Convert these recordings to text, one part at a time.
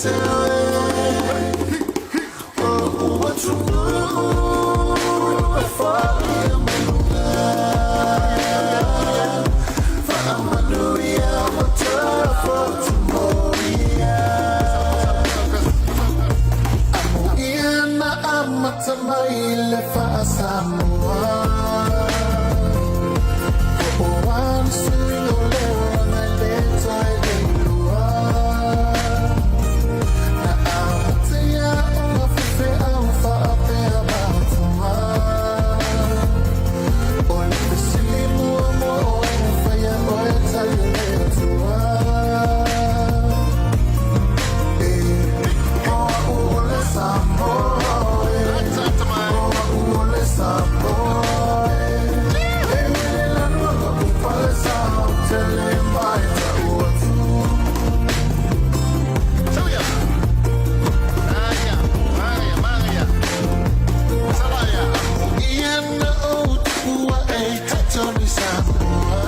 te oe O lo'u atunuu e foia mai luga Faamanuia ma tofu moia Amuia na amata mai le faa-Samoa Po o a ni suiga o le olaga e le toe leilua Na amata ia ona faifeau faapea matua O le fesili muamua o ai na faia oe tali o le Atua E o a'u o le Samoa e O a'u o le Samoa e E wele lanu a ka upalesa o tele mai ta'u atu. Ia na ou tupua e titoni Samoa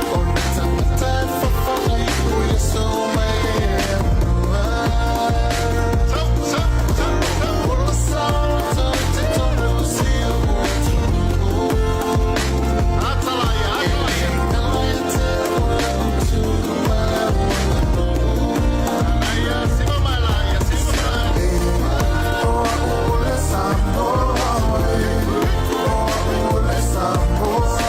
O le tangata e fafaga i o Iesu mai le atunua O le sao te tonu si o atunuu E le galo ia te o lau tu ma lau aganuu O a'u o le Samoa e O a'u o le Samoa e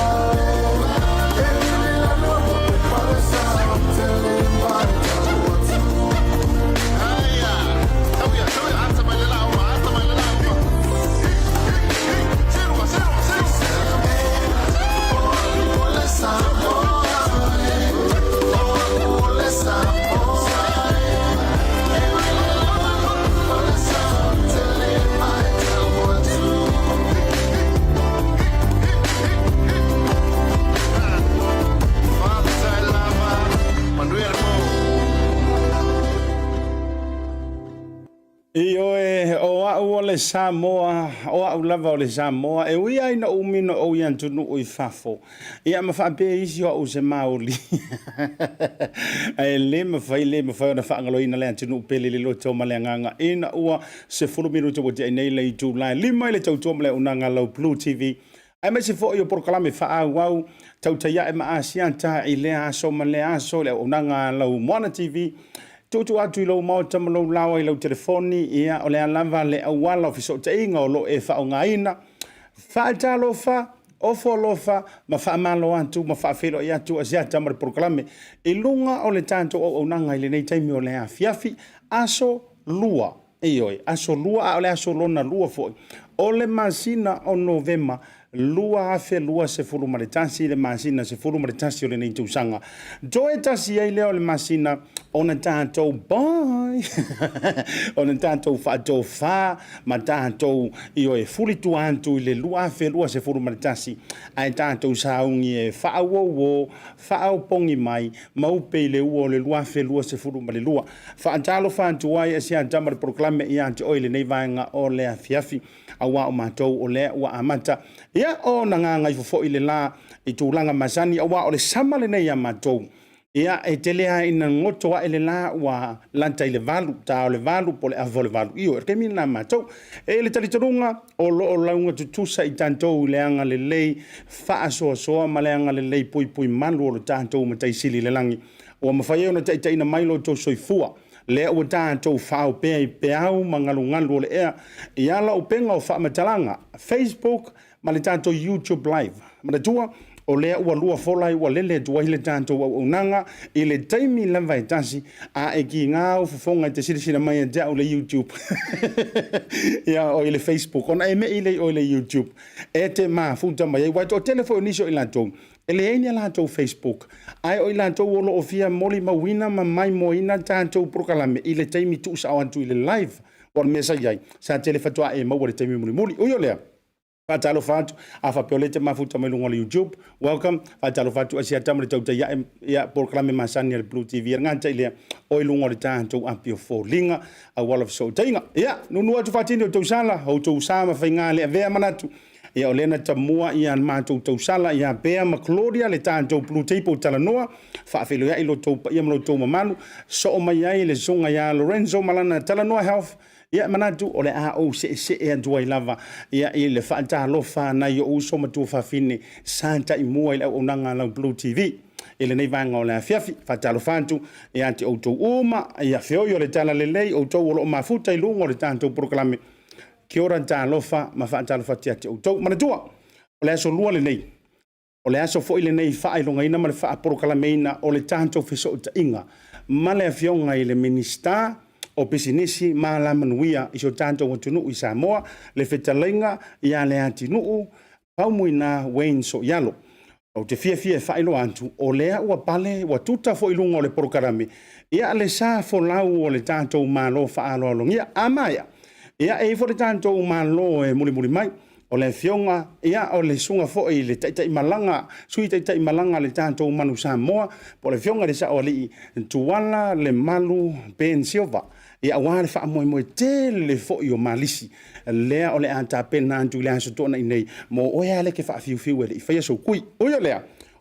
E lele lanu a ka palesa o tele mai ta'u atu. O a'u o le Samoa e O a'u o le Samoa e E lele lanu a ka palesa o tele mai ta'u atu. Ioe, o a'u o le Samoa, o a'u lava o le Samoa, e ui ai na umi no ou i atunuu i fafo, ia ma faapea isi o a'u se maoli. Ae le mafai, le mafai ona faagaloina le atunuu pele i le loto ma le agaga ina ua 10 minuta ua tiai nei le itula e 5 i le tautua ma le auaunaga a lau Blue TV, aemaise foi o polokalame faaauau tautai ae ma Asiata i lea aso ma lea aso i le auaunaga a lau Moana TV. Tuutuu atu i lou maota ma lou laoa i lau telefoni, ia, o le a lava le auala o fesootaiga o lo o e faaaogaina. Faatalofa, ofo alofa ma faamalo atu ma faafeiloai atu Asiata ma le polokalame i luga o le tatou auaunaga i lenei taimi o le afiafi, aso 2. Ioe, aso 2 a o le aso lona 2 foi o le masina o Novema 2021, le masina 11 o lenei tausaga. Toe tasi ai lea o le masina ona tatou bye ona tatou faatofa ma tatou ioe fulitua atu i le 2021 ae tatou sauni e faauouo faaopogi mai ma upe i le ua o le 2022. Faatalofa atu ai e sia tama le polokalame ia te oe i lenei vaega o le afiafi, auā o matou o lea ua amata ia ona gagaifo foi le la i tulaga masani, auā o le sama lenei ia matou. Ia, e tele lava ina goto ae le la ua lata i le 8, ta o le 8 po o le ava o le 8. Ioe, o le taimi lena a matou. E i ai le talitonuga o lo o lauga tutusa i tatou i le agalelei faasoasoa ma le agalelei puipui malu o lo tatou Matai Sili i le lagi, ua mafai ai ona taitaiina mai lo outou soifua, lea ua tatou fao pea i peau ma galugalu o le ea i ala upega o faamatalaga, Facebook ma le tatou YouTube Live. Manatua, o lea ua lua fola ai ua lele atu ai le tatou auaunaga i le taimi lava e tasi, a e kiga au fofoga e te silasila mai ia te au i le YouTube ia o i le Facebook, ona e me'i lea i oe i le YouTube e te mafuta mai ai, aua e toatele foi o nisi o i latou E leai ni a latou Facebook, ae o i latou o lo o fia molimauina ma maimoaina tatou polokalame i le taimi tuusao atu i le live. O le mea sa i ai, sa tele faatoa e maua i le taimi mulimuli. Ui o lea, faatalofa atu, a faapea o lea e te mafuta mai luga o le YouTube, welcome, faatalofa atu Asiata ma le tautai ae ia polokalame masani a le Blue TV. E le gata i lea, o i luga o le tatou api o foliga, auala fesootaiga. Ia, nuunuu atu faatini o tou sala, outou sa ma faiga le avea manatu. Ia o lea na tamua ia le matou tausala ia Bea ma Claudia le tatou Blue Table talanoa, faafeiloai lo outou paia ma lo outou mamalu, soo mai ai le susuga ia Lorenzo ma lana Talanoa Health. Ia manatu o le a ou seesee atu ai lava ia i le faatalofa a nai ou uso ma tuafafine sa taimua i le auaunaga a lau Blue TV i lenei vaega o le afiafi. Faatalofa atu ia te outou uma, ia feoi o le talalelei, outou o lo o mafuta i luga o le tatou polokalame. Kia ora talofa ma faatalofa atu ia te outou. Manatua, o le aso lua lenei, o le aso foi lenei faailogaina ma le faapolokalameina o le tatou fesootaiga ma le Afioga i le Minisita o Pisinisi ma Alamanuia i si o tatou atunuu i Samoa, le fetalaiga ia Leatinuu Faumuina Wayne Soialo. Ou te fiafia e faailoa atu, o lea ua pale, ua tuta foi i luga o le polokalame, ia le sa folau o le tatou Malo faaaloalogia. A maea, ia e i ai foi le tatou Malo e mulimuli mai, o le Afioga, ia o le susuga foi i le Taitaimalaga, Sui Taitaimalaga a le tatou Manu Samoa, po o le Afioga i le Saoalii Tuala Lemalu Ben Silva. Ia aua le faamoemoe tele foi o Malisi, lea o le a tapena atu i le Aso Toonai nei, mo oe lava lea e te faafiufiu e le i faia sou kui. Ui o lea,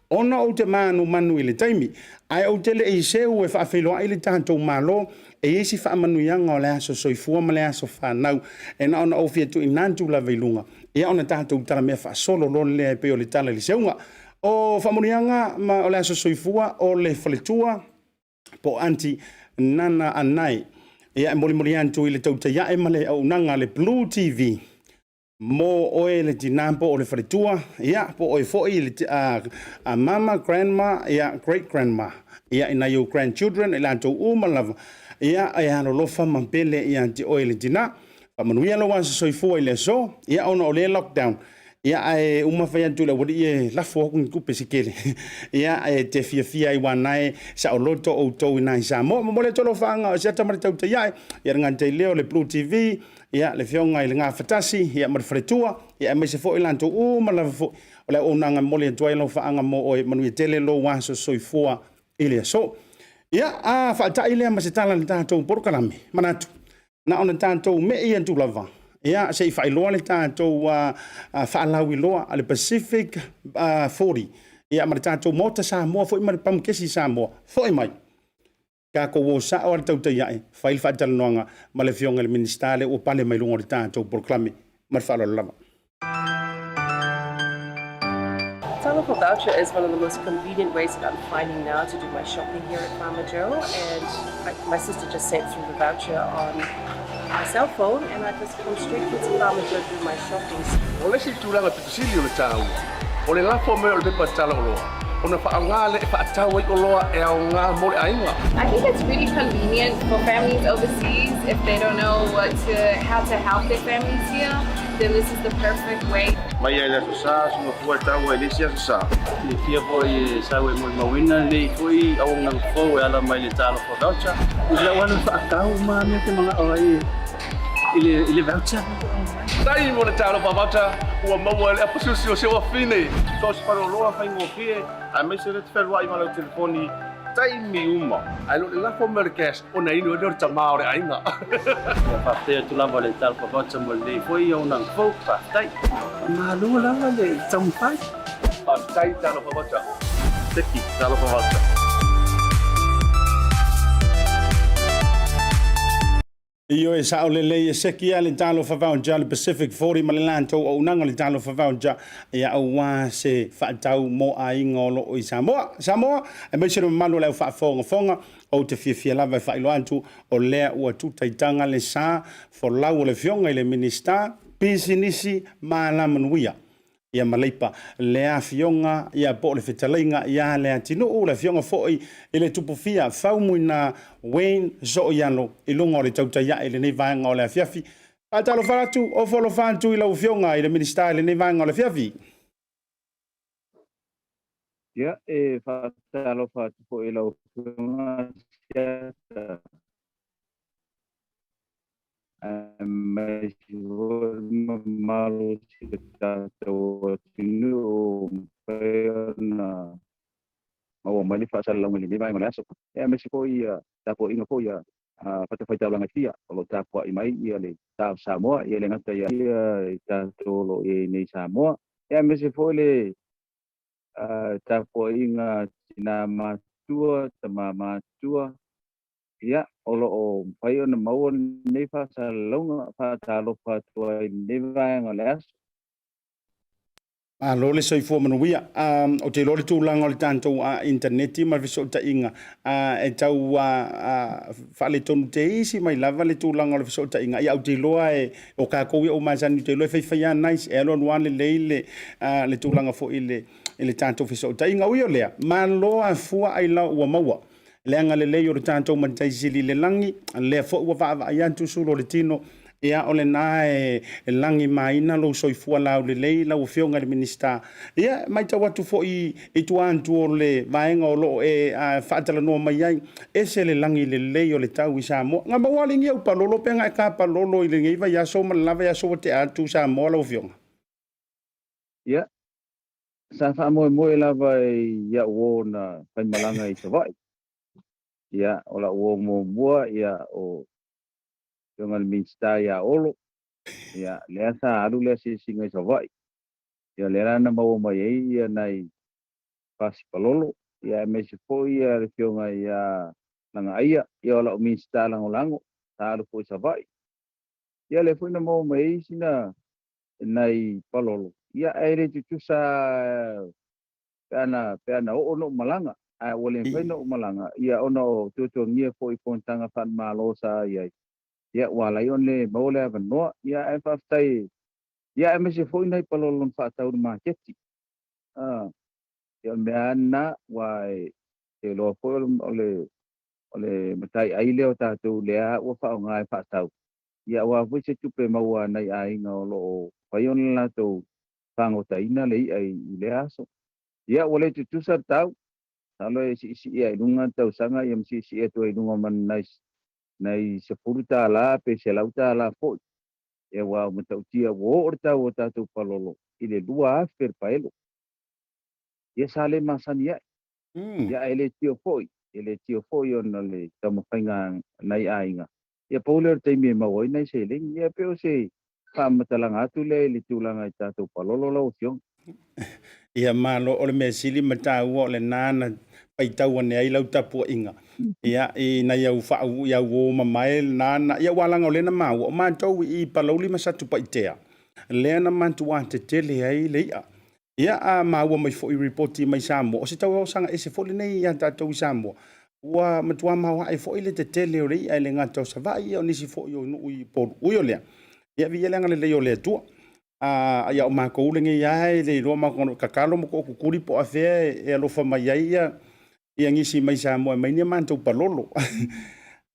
ona ou te manumanu i le taimi, ae ou te le i seu e faafeiloai le tatou Malo, e i ai si faamanuiaga o le aso soifua ma le aso fanau, e na ona ou fia tuuina atu lava i luga, ia ona tatou talamea faasolo loa lea e pei o le tala i le seuga. O faamanuiaga ma o le aso soifua o le faletua, po o Aunty Nana Anae. Ia, e molimoli atu i le tautai ae ma le auaunaga a le Blue TV mo oe le tina po o le faletua, ia, po o oe foi le mama, grandma, ia, great grandma, ia, i nai ou grandchildren, i latou uma lava, ia, e alolofa ma pele ia te oe le tina. Faamanuia lou aso soifua i le aso, ia, ona o lea lockdown, ia ae uma fai atu i le aualii e lafo atu ni tupe se tele, ia e te fiafia ai uanae saoloto outou i nai Samoa. Momoli atu alofaaga o se ata ma le tautai ae, ia le gata i lea o le Blue TV, ia le Afioga i le Gafatasi, ia ma le faletua, ia aemaise foi latou uma lava foi o le auaunaga e momoli atu ai alofaaga mo oe. Manuia tele lou aso soifua i le aso. Ia, a faatai lea ma se tala i le tatou polokalame, manatu na ona tatou mei atu lava, ia, se i faailoa le tatou faalauiloa a le Pacific 40, ia, ma le tatou Maota Samoa foi ma le Pamukesi Samoa. Foi mai, tatou o sao a le tautai ae, fai le faatalanoaga ma le Afioga i le Minisita lea ua pale mai luga o le tatou polokalame. Ma le faaaloalo lava. Talofa voucher is one of the most convenient ways that I'm finding now to do my shopping here at Farmer Joe, and my sister just sent through the voucher on my cell phone, and I just come straight here to Farmer Joe to do my shopping. O le isi tulaga pito sili o le taua, o le lafo mai o le pepa tala oloa, ona faaaoga lea e faatau ai oloa e aoga mo le aiga. I think it's really convenient for families overseas if they don't know what to, how to help their families here, then this is the perfect way. Mai ai le Aso Sa, suga fua e taua i le isi Aso Sa. Silafia foi e sau e molimauina lenei foi auaunaga fou e ala mai le Talofa Voucher. I lau alu faatau ma mea te manao ai i le, i le voucher. Tai mo le Talofa Voucher ua maua e le apasusi o si ou afine. So o se faleoloa faigofie aemaise le te fealuai ma lau telefoni taimi uma. Ae le o le lafo mai o le cash ona inu ai lea o le tama o le aiga. Ia faafetai atu lava le Talofa Voucher mo lenei foi auaunaga fou. Faafetai. Malo lava le taumafai. Faafetai Talofa Voucher. Seki Talofa Voucher. Ioe sao lelei e seki a le Talofa Voucher le Pacific 40 ma le latou auaunaga le Talofa Voucher ia aua se faatau mo aiga o lo o i Samoa. Samoa, aemaise le mamalu o le au faafogafoga, ou te fiafia lava e faailoa atu o lea ua tutaitaga le sa folau o le Afioga i le Minisita Pisinisi ma Alamanuia ia ma Leipa, le Afioga ia po o le fetalaiga ia Leatinuu, le Afioga foi i le Tupufia Faumuina Wayne Sooialo i luga o le tautai ae i lenei vaega o le afiafi. Faatalofa atu, ofo alofa atu i lau Afioga i le Minisita i lenei vaega o le afiafi. Ia, e faatalofa atu foi i lau Afioga Siata, aemaise foi le mamalu o si o tatou atunuu ua mafai ona maua mai le faasalalauga i lenei vaega o le aso, aemaise foi tapuaiga foi a fatafaitaulaga e fia o lo o tapuai mai le sa o Samoa, e le gata ia i tatou o lo o i ai nei i Samoa, aemaise foi le tapuaiga a tina matutua, tama matutua, ia, o lo o mafai ona maua lenei faasalalauga. Faatalofa atu ai i lenei vaega o le aso. Malo le soifua manuia. Ou te iloa le tulaga o le tatou initaneti ma le fesootaiga e tau faaletonu teisi mai lava le tulaga o le fesootaiga. Ia, ou te iloa e, o tatou ia ua masani, ou te iloa e faifai lava nice, e alu alu lava lelei le tulaga foi i le tatou fesootaiga. Ui o lea, malo afua ailao ua maua le agalelei o le tatou Matai Sili i le lagi, lea foi ua vaavaai atu sulu o le tino, ia o lena e lagimaina lou soifua laulelei lau Afioga i le Minisita. Ia, e matau atu foi i tua atu o le vaega o lo o e faatalanoa mai ai, ese le lagi lelei o le tau i Samoa. Na maua alii au palolo pe na e tapalolo i lenei vaiaso ma le la vaiaso ua tea atu Samoa lau Afioga? Ia, sa faamoemoe lava i au uo na faimalaga i Savaii. Ia, o lau uo muamua, ia, o Afioga i le Minisita ia Olo, ia, lea sa alu le asiasiga i Savaii. Ia, lea la na maua mai ai ia nai pasi palolo, ia, aemaise foi ia le Afioga ia Lagaaia, ia, o lau Minisita Lagolago, sa alu foi i Savaii. Ia, lea foi na maua mai ai sina nai palolo, ia, ae le tutusa pe ana oo na ou malaga, ae ua le mafai ona ou malaga, ia, ona o tuatuagia foi i fonotaga faale-Malo sa i ai, ia, ua ala ai ona le maua le avanoa, ia, ae faafetai, ia, aemaise foi nai palolo na faatau i le maketi. Ia, o le mea lava lena, ua e iloa foi o le mataiai lea o tatou lea ua faaaoga e faatau, ia, aua foi se tupe maua a nai aiga o lo o fai ona latou fagotaina le i'a i lea aso. Ia, ua le tutusa le tau, masalo e siisii lava i luga le tausaga, ia ma siisii atu ai i luga ma nai $10 pe $100 foi. Ia, aua ua matautia ua oo le tau o tatou palolo i le 2000 le paelo. Ia, sa le masani ai. Ia, ae le tio foi, e le tio foi ona le taumafaiga a nai aiga. Ia, pau lea o le taimi e maua ai nai seleni. Ia, pei o se faamatalaga atu lea i le tulaga i tatou palolo lau Afioga. Ia, malo, o le mea sili ma taua o lena na faitau ane ai lau tapuaiga. Ia, i nai au faau i au uo mamae lena na, ia ua laga o lea na maua, o matou i Palauli ma Satupaitea, lea na matua tetele ai le i'a. Ia, a maua mai foi ripoti mai Samoa, o se tausaga ese foi lenei ia tatou i Samoa, ua matua maoae foi le tetele o le i'a e le gata o Savaii, ia o nisi foi o nuu i Upolu. Ui o lea, ia viia le agalelei o le Atua. A ia o matou lenei lava e le iloa matou tatalo ma tootutuli po o afea e alofa mai ai ia nisi mai Samoa e mai ni a matou palolo.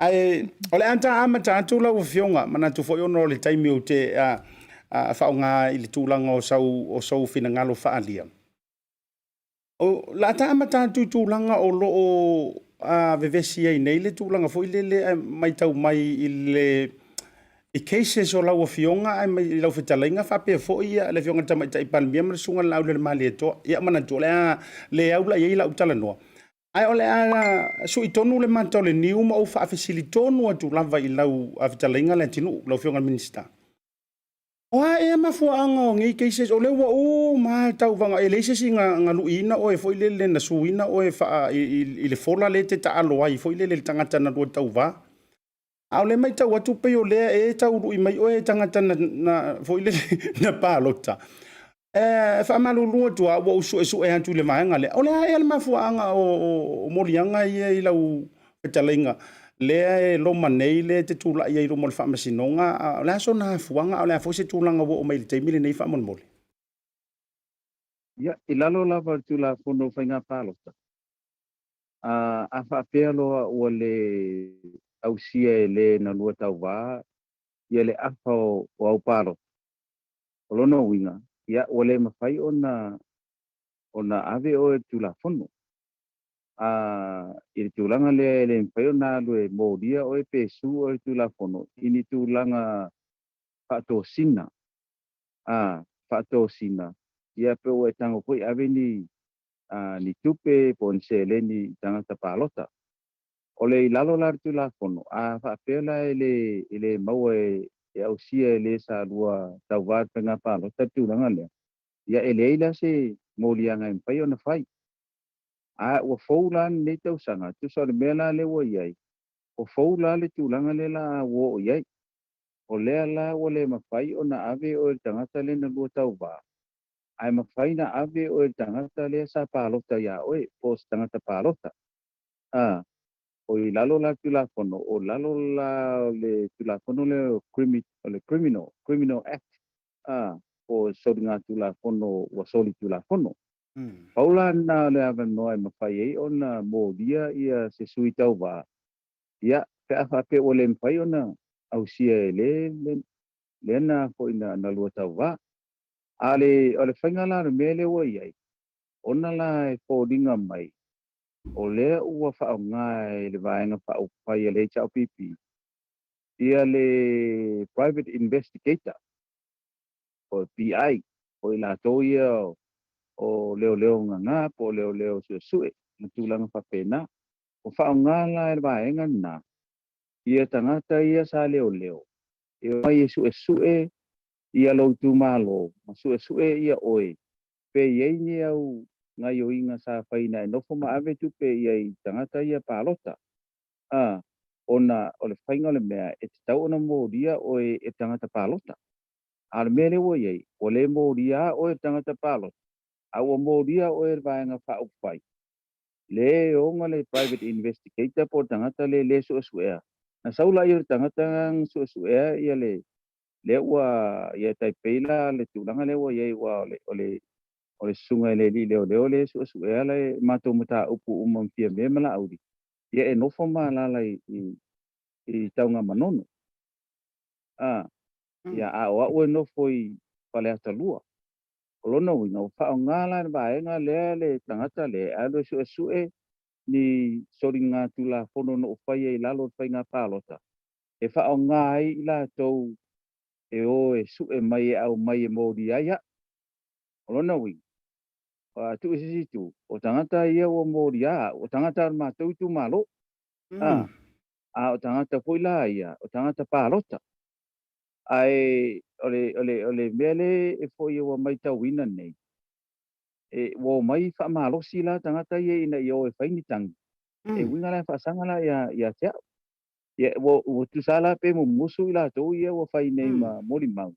Ae o le a ta amata atu lau Afioga, manatu foi ona o le taimi ou te faaaoga i le tulaga o sou finagalo faaalia. O le a ta amata atu i tulaga o lo o vevesi ai nei le tulaga foi lele ae matau mai i le i cases o lau Afioga ae mai i lau fetalaiga faapea foi le Afioga i le Tamaitai Palemia ma le Susuga i le Laaulialemalietoa. Ia manatu o le a le aula i ai lau talanoa, ae o le a sui tonu le mata o le niu ma ou faafesili tonu atu lava i lau fetalaiga Leatinuu, lau Afioga i le Minisita. O a ea mafuaaga o nei cases? O lea ua uma lava le tauvaga, e leai se isi na luiina oe foi lele, na suina oe i le fola lea e te taalo ai foi lele i le tagata na lua tauva. A o lea e matau atu pei o lea e tau lui mai oe e tagata na foi lele na palota. E faamalulu atu lava, ua ou suesue atu i le vaega lea. O le a ea le mafuaaga o moliaga ia i lau fetalaiga lea e loma nei, lea e te tulai ai i luma o le faamasinoga? O le a sona afuaga, a o le a foi se tulaga ua oo mai i le taimi lenei faamolemole? Ia, i lalo lava o le Tulafono o Faiga Palota, a faapea loa ua le ausia e le na lua tauva ia le afa o au palota, o lona uiga, ia, ua le mafai ona ave oe i le Tulafono. A i le tulaga lea e le mafai ona alu e molia oe pe su oe i le Tulafono i ni tulaga faatosina, a faatosina, ia pe ua e tago foi ave ni ni tupe po o ni seleni i tagata palota. O le i lalo la o le Tulafono, a faapea la e le e le maua e e ausia e le sa lua tauvā i le faiga palota le tulaga lea, ia e leai la se moliaga e mafai ona fai. A ua fou la lenei tausaga, tusa o le mea la lea ua i ai, ua fou la le tulaga lea la ua oo i ai. O lea la ua le mafai ona ave oe i le tagata lea na lua tauvā, ae mafai na ave oe i le tagata lea sa palota ia oe, po o se tagata palota. A, o i lalo la Tulafono, o lalo la o le Tulafono lea o le Criminal, Criminal Act, a, po o soligatulafono ua solitulafono. Pau la lena o le avanoa e mafai ai ona molia ia se sui tauvā, ia, pe a faapea ua le mafai ona ausia e le, lea na foi na, na lua tauvā. A le, o le faiga la o le mea lea ua i ai, ona la e foliga mai, o lea ua faaaoga e le Vaega Faaupufai a le HRPP ia le Private Investigator po o PI, o i latou ia o leoleo gagā po o leoleo suesue ma tulaga faapena. Ua faaaoga la e le vaega lena ia tagata ia sa leoleo e omai e suesue ia lou itumalo ma suesue ia oe pe i ai ni au gaioiga sa fai ina e nofo ma ave tupe i ai i tagata ia palota. A, ona o le faiga o le mea e tatau ona molia oe e tagata palota. A o le mea lea ua i ai, ua le molia a oe e le tagata palota, a ua molia oe e le Vaega Faaupufai. Le ona le private investigator po o le tagata le le suesuea. Na sau laia o le tagata na suesuea ia le lea ua ia tai pei la le tulaga lea ua i ai aua o le o le o le susuga i le alii leoleo lea e suesuea le matou mataupu uma ma Fiame ma Laauli, ia e nofo ma alaala i i i Taugamagono. A, ia a o au e nofo i Faleata 2. O lona uiga, ua faaaoga la le vaega lea le tagata lea e alu e suesue ni soligatulafono na ou faia i lalo o le faiga palota e faaaoga ai i latou e o e sue mai e aumai e molia ai au. O lona uiga, a tuu i se isi itu, o tagata ia ua molia au, o tagata o le matou itumalo. A, a o tagata foi la ia, o tagata palota. Ae o le, o le, o le mea lea e foi ua matauina nei, e, ua omai faamalosi la tagata ia ina ia o e fai ni tagi, e uiga la e faasaga la ia, ia te au. Ia, ua, ua tusa la pe mumusu i latou ia ua fai nei ma molimau.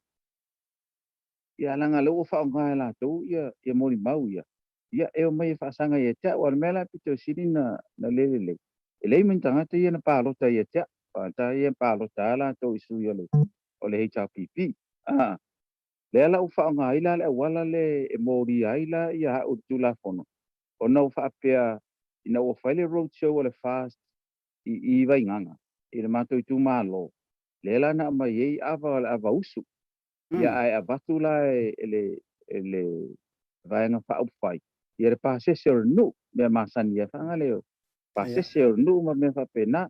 Ia, leaga lea ua faaaoga e latou ia, ia molimau ia, ia e omai e faasaga ia te au. A o le mea la pito sili na, na le lelei, e leai ma ni tagata ia na palota ia te au. Tagata ia palota lava latou i sui o le, o le HRPP. Ah, lea la ua faaaoga ai la le auala lea e molia ai la ia au i le Tulafono, ona ua faapea ina ua fai le road show a le FAST i i Vaigaga i le matou itumalo, lea la na aumai ai ava o le ava usu. Ia ae avatu la e le e le Vaega Faaupufai ia le pasese o le nuu, mea masani ai faagale pasese o le nuu ma mea faapena.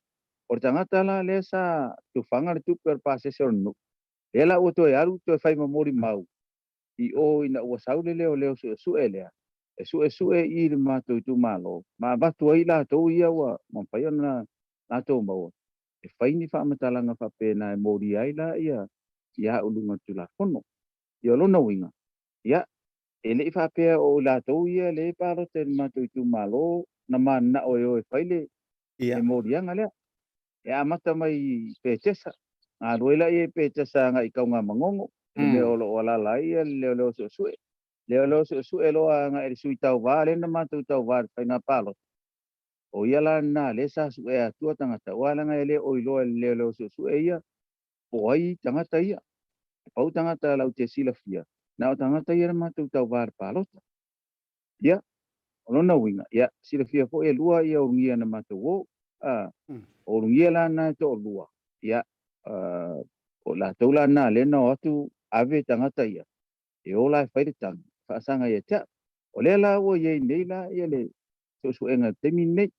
O le tagata la lea sa tufaga le tupe o le pasese o le nuu, lea la ua toe alu toe fai ma molimau i o ina ua sau le leoleo suesue lea, e suesue i le matou itumalo ma avatu ai latou ia ua mafai ona latou maua e fai ni faamatalaga faapena e molia ai la ia ia au i luga o le Tulafono. Ia o lona uiga, ia, e le i faapea o i latou ia lea e palota i le matou itumalo na mananao e o e fai le le moliaga lea. E amata mai i Petesa, galue ai laia i Petesa agai i Taugamagogo, i le mea o lo o alaala ai le leoleo suesue. Leoleo suesue loa agai i le sui tauva lea na matou tauva i le faiga palota. O ia la lena lea sa suea atua tagata, aua leaga e le o iloa e le leoleo suesue ia po o ai tagata ia. E pau tagata latou te silafia, na o tagata ia na matou tauva i le palota. Ia, o lona uiga, ia, silafia foi e lua ia ulugia na matou o. A, o ulugia la na e toalua, ia, o latou la na lea na o atu ave tagata ia, e o la e fai le tagi, faasaga ia te au. O lea la ua i ai nei la ia le suesuega i le taimi lenei.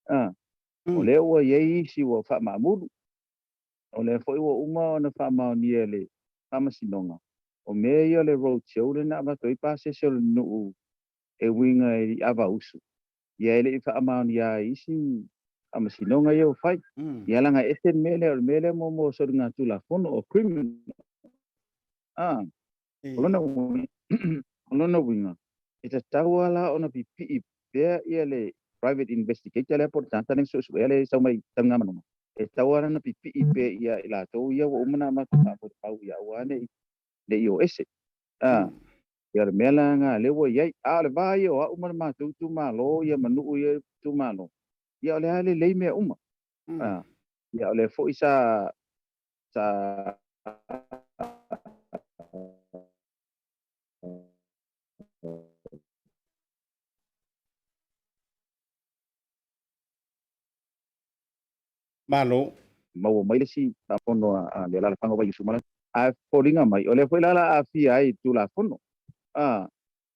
A, o lea ua i ai isi ua faamaamulu, o lea foi ua uma ona faamaonia e le Faamasinoga, o mea ia o le road show lea na avatu ai pasese o le nuu e uiga i Avausu, ia e le i faamaonia ai isi faamasinoga ia ua fai. Ia leaga e ese le mea lea, o le mea lea mo mo soligatulafono o criminal. A, o lona o lona uiga, e tatau lava la ona pipii pea ia le private investigator lea po o le tagata lea na suesuea le sau mai Tanugamanono, e tatau lava ona pipii pea ia i latou ia ua uma ona matou faamolimau ia aua ne i o ese. A, ia o le mea la lena lea ua i ai. A o le va ia o au ma le matou itumalo ia ma nuu ia itumalo, ia o lea lava e lelei mea uma. A, ia o lea foi sa sa Malo. Maua mai le isi Tulafono a le Alaalafaga o Vaiusu ma ae foliga mai o lea foi la o le a aafia ai i le Tulafono a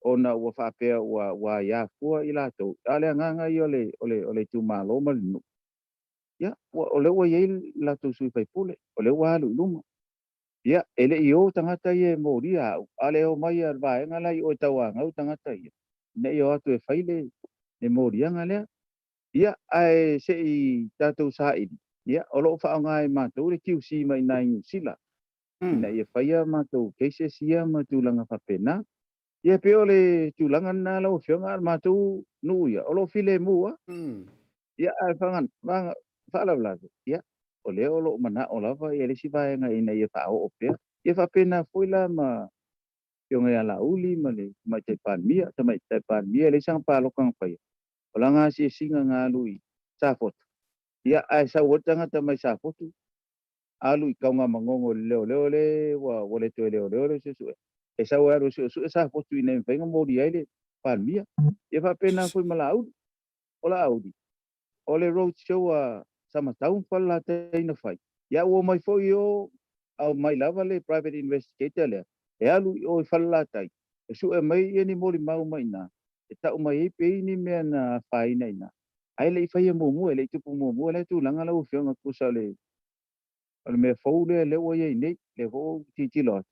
ona ua faapea ua ua aia fua i latou, a o le agaga ia o le o le o le itumalo ma le nuu, ia ua o lea ua i ai le latou sui faipule, o lea ua alu i luma. Ia, e le i o tagata ia e molia au, a o le omai a le vaega la i o e tauanau tagata ia, ina ia o atu e fai le le moliaga lea. Ia, ae se i tatou saili, ia, o lo o faaaoga e matou le QC mai i ina i Niu Sila, ina ia faia matou cases ia ma tulaga faapena. Ia, e pei o le tulaga lena lau Afioga, a o le matou nuu ia, o lo o filemu lava. Ia, ae faalavelave, ia, o lea o lo o manao lava ia le isi vaega ina ia faaoo pea. Ia faapena foi la ma Afioga ia Laauli ma le Tamaitai Palemia. Tamaitai Palemia e leai sana palota na faia, o lana asiasiga na alu i Safotu, ia, ae sau ai le tagata mai Safotu alu i Taugamagogo i le leoleo le ua le toe leoleo le suesue, e sau e alu e suesue Safotu ina ia mafai ona molia ai le Palemia. Ia faapena foi ma Laauli. O Laauli, o le road show a Samatau ma Falelatai na fai, ia ua omai foi i o, aumai lava le private investigator lea, e alu i o i Falelatai, e sue mai ia ni molimau mai i ina, e tau mai ai pei ni mea na afaina i ina, ae le i faia muamua, e le i tupu muamua lea tulaga lau Afioga, tusa o le o le mea fou lea lea ua i ai nei, lea foi ua ou tilotilo atu,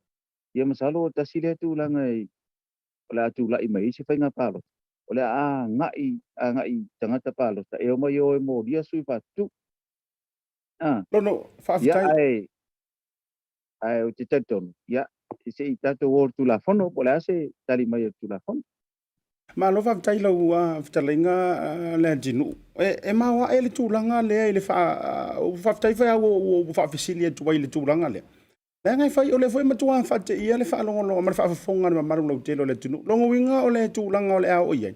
ia masalo tasi lea tulaga o le a tulai mai ai se faiga palota, o le a agai agai i tagata palota e omai e o e molia sui faatutu. A, Lono, ia, faafetai. ae ae ou te talitonu, ia, se i tatou o i le Tulafono, po o le a se tali mai a le Tulafono. Malo faafetai i lau fetalaiga Leatinuu. E maoae le tulaga lea i le faafetai foi lava ua ou faafesili atu ai i le tulaga lea. Leaga e fai, o lea foi e matua faateia le faalogologo ma le faafofoga a le mamalu lautele o le atunuu. Lona uiga o le tulaga o le a oo i ai,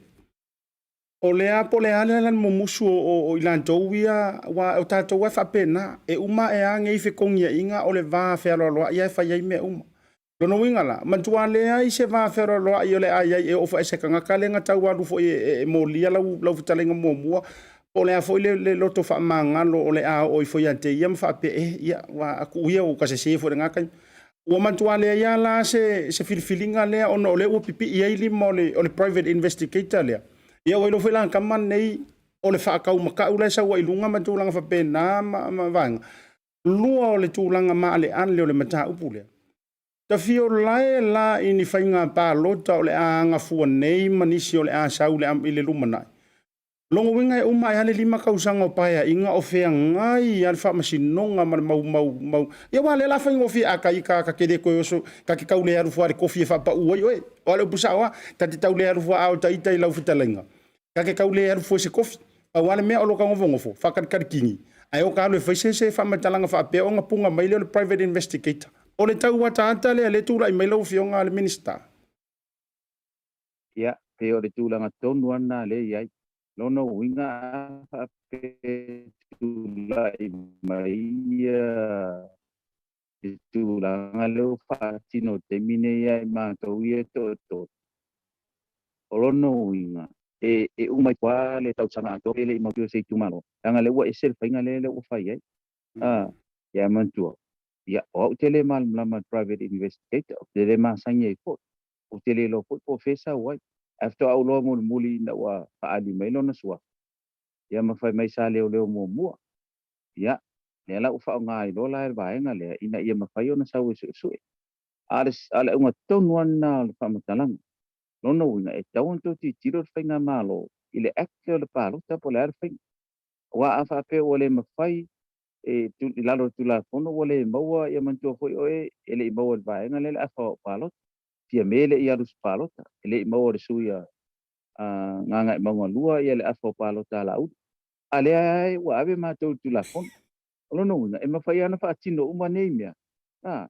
o lea po o le a le mumusu o i latou ia, aua o tatou lava e faapena, e uma ae lava nei fetogiaiga o le va fealoaloai lava e fai ai mea uma. Lona uiga la, matua leai se va fealoaloai o le a i ai e oo foi i se tagata lea na tau alu foi e molia lau fetalaiga muamua, po o le a foi le loto faamagalo o le a oo ifo ia te ia ma faapea, eh, ia, ua tuu ia ua ta sese foi i lena taimi. Ua matua leai lava la se filifiliga lea ona o lea ua pipii ai lima o le private investigator lea. Ia ua iloa foi la tama nei o le faataumatau la e sau ai i luga ma tulaga faapena ma vaega. Lua o le tulaga maaleale o le mataupu lea. Tafiolae la i ni faiga palota o le a agafua nei ma nisi o le a sau i le lumanai. Lona uiga e uma ae lava le 5 tausaga o paeaiga o feagai lava le faamasinoga ma le mau mau mau. Ia aua o lea o le a faigofie a ta ita ta te le toe oso, ta te tau le alu fua i le kofi e faapau ai oe. O a le upu sao lava, ta te tau le alu fua a o ta ita i lau fetalaiga. Ta te tau le alu fua i se kofi. Pau lava le mea o lo ta nofonofo, faatalitali ae o ta alu e fai se faamatalaga faapea ona puna mai lea o le private investigator. O le tau ataata lea lea e tulai mai lau Afioga i le Minisita. Ia, pei o le tulaga tonu lava lena lea e i ai. Lona uiga a faapea e tulai mai ia le tulaga lea ua faatino i le taimi nei ia i matou ia e toatolu, o lona uiga, e uma ifo lava le tausaga atoa pe le i mautu e se itumalo, leaga lea ua ese le faiga lea ua fai ai. Ia manatua, ia, o au te le malamalama i le private investigator, ou te le masani ai foi. Ou te le iloa foi po o fea e sau ai. Ae faatoa ou iloa mulimuli ina ua faaali mai lona suafa, ia ma fai mai sa leoleo muamua. Ia, lea la ua faaaoga ai loa la le vaega lea ina ia mafai ona sau e suesue. A o le auga tonu lava lena o le faamatalaga. Lona uiga, e tatau ona toe tilotilo le faigamalo i le Act lea o le palota po o le a le faiga. Aua a faapea ua le mafai e i lalo o le Tulafono ua le maua, ia manatua foi oe e le i maua e le vaega lea le afa o palota. Fiame le i alu i se palota, e le i maua e le sui a Gagaemauga 2 ia le afa o palota a Laauli. A lea lava ua ave matou i le Tulafono. O lona uiga, e mafai lava ona faatino uma nei mea. A,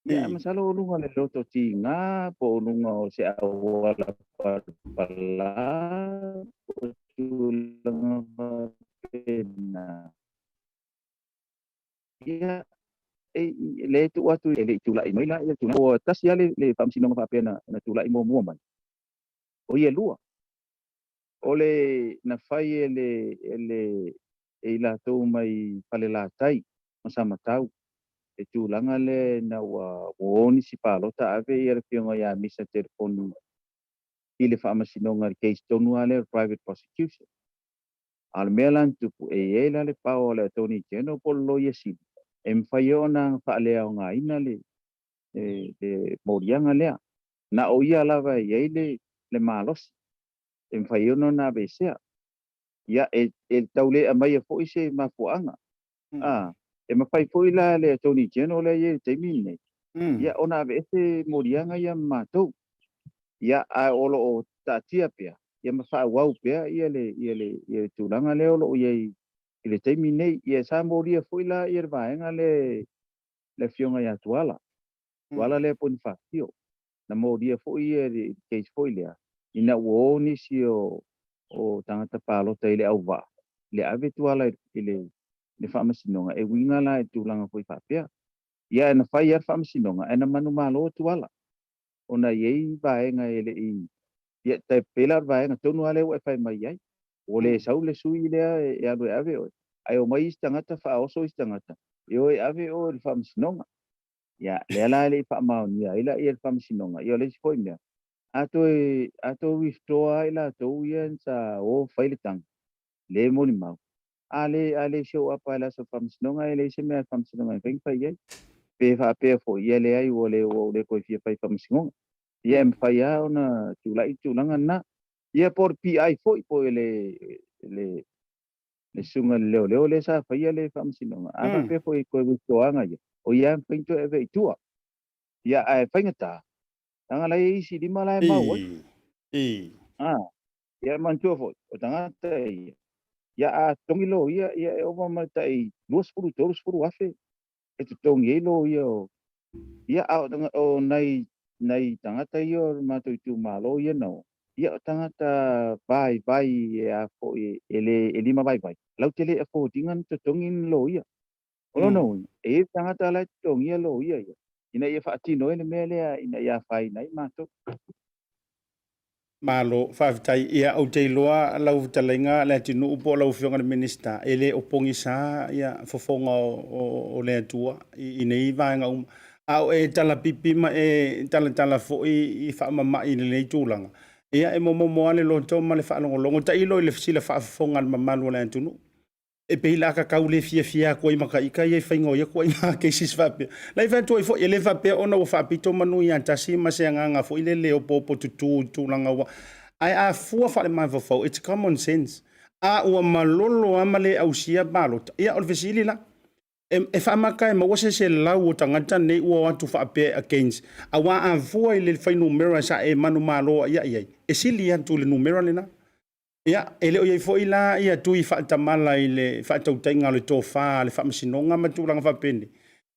ia, ae masalo o luga o le loto tiga po o luga o se auala palapala po o tulaga faapena. Ia, e, le tuu atu e le i tulai mai la ia tulaga. Ua tasi lava le faamasinoga faapea na tulai muamua mai. O ia lua, o le na fai e le, e le, e i latou mai Falelatai ma Samatau, le tulaga lea ina ua o nisi palota ave ia le afioga ia Misa telefoni i le faamasinoga i le case tonu lava lea o le private prosecution. A o le mea la na tupu, e i ai la le power o le Attorney General po o le Loia Sili e mafai ai ona faaleaogaina le le moliaga lea. Na o ia lava e i ai le le malosi e mafai ai ona aveesea. Ia, e e tau le aumaia foi se mafuaaga. A, e mafai foi la le Attorney General lea e i ai i le taimi lenei, ia ona aveese moliaga ia ma matou. Ia, ae o lo o taatia pea, ia ma faaauau pea ia le, ia le, ia le tulaga lea o lo o i ai i le taimi lenei. Ia sa molia foi la ia le vaega lea le afioga ia Tuala, Tuala lea Ponifasio, na molia foi ia i le case foi lea, ina ua o nisi o, o tagata palota i le auvaa, le ave Tuala i le, le faamasinoga, e uiga la i le tulaga foi faapea. Ia, na fai lava le faamasinoga, ae na manumalo Tuala, ona e i ai vaega e le i, ia, tai pei la o le vaega tonu lava lea ua e fai mai ai, ua le sau le sui lea e alu e ave oe, ae omai isi tagata faaoso isi tagata e o e ave oe i le faamasinoga. Ia, lea la e le i faamaonia ai la ia le faamasinoga. Ia o le isi foi mea, a toe, a toe withdraw lava i latou ia sa o fai le tagi, le molimau, a le, a le show up lava i le aso faamasinoga, e leai se mea a le faamasinoga e mafai ona fai i ai. Pe faapea foi, ia leai ua le, ua ou le toe fia fai faamasinoga. Ia e mafai lava ona tulai le tulaga lena. Ia po o le PI foi, po o le, le, le susuga i le leoleo lea sa faia le faamasinoga, a faapea foi e toe withdraw aga ia, o ia e mafai ona toe ave i tua. Ia, ae faigata, leaga la e i ai isi lima la e mau ai. Ah, ia manatua foi, o tagata ia, ia a totogi loia, ia e ova ma le tai 20 30 afe e totogi ai loia o, ia a o nai nai tagata ia o le matou itumalo ia na o, ia o tagata vaivai e a foi e le e lima vaivai, latou te le afford ina ona totogi ni loia. O lona uiga, e i ai le tagata la e totogia loia ia, ina ia faatino ai le mea lea ina ia afaina ai matou. Malo, faafetai. Ia, ou te iloa lau fetalaiga Leatinuu po o lau Afioga i le Minisita, e le o pogisa ia fofoga o le Atua i nei vaega uma. A o e talapipi ma e talatala foi i faamamai i lenei tulaga, ia e momomo lava le loto ma le faalogologo. Tailo i le sila faafofoga a le mamalu o le atunuu. E pei la ka le fiafia atu ai ma ka ika ia i faiga o ia ituaiga cases faapea. La i fai atu ai foi, e le faapea ona ua faapito manu ia tasi ma se agaga foi lele opoopo tutū i tulaga ua. Ae a fua faale-mafaufau, it's common sense. A ua malolo lava ma le ausia palota, ia o le fesili la, e faamata e maua se 100 o tagata nei ua o atu faapea against, aua a fua i le fuainumera sa e manumalo ai i ai, e sili atu i le numera lena. Ia, e le o i ai foi la ia tui faatamala i le faatautaiga o le tofa a le Faamasinoga ma tulaga faapenei.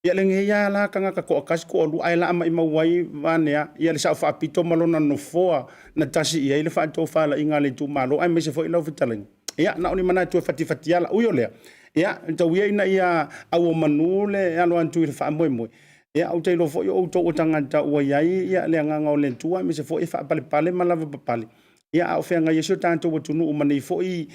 Ia lenei lava la tagata toatasi toalua ae laa maimau ai vaeane a ia le Sao Faapito ma lona nofoa na tasi i ai le faatofalaiga a le itumalo aemaise foi lau fetalaiga. Ia, na o ni manatu e fatifatiala. Ui o lea, ia, tau ia ina ia auomanu le alo atu i le faamoemoe. Ia, ou te iloa foi o outou o tagata ua i ai ia le agaga o le Atua aemaise foi e faapalepale ma lavapapale. Ia, a o feagai ai si o tatou atunuu ma nei foi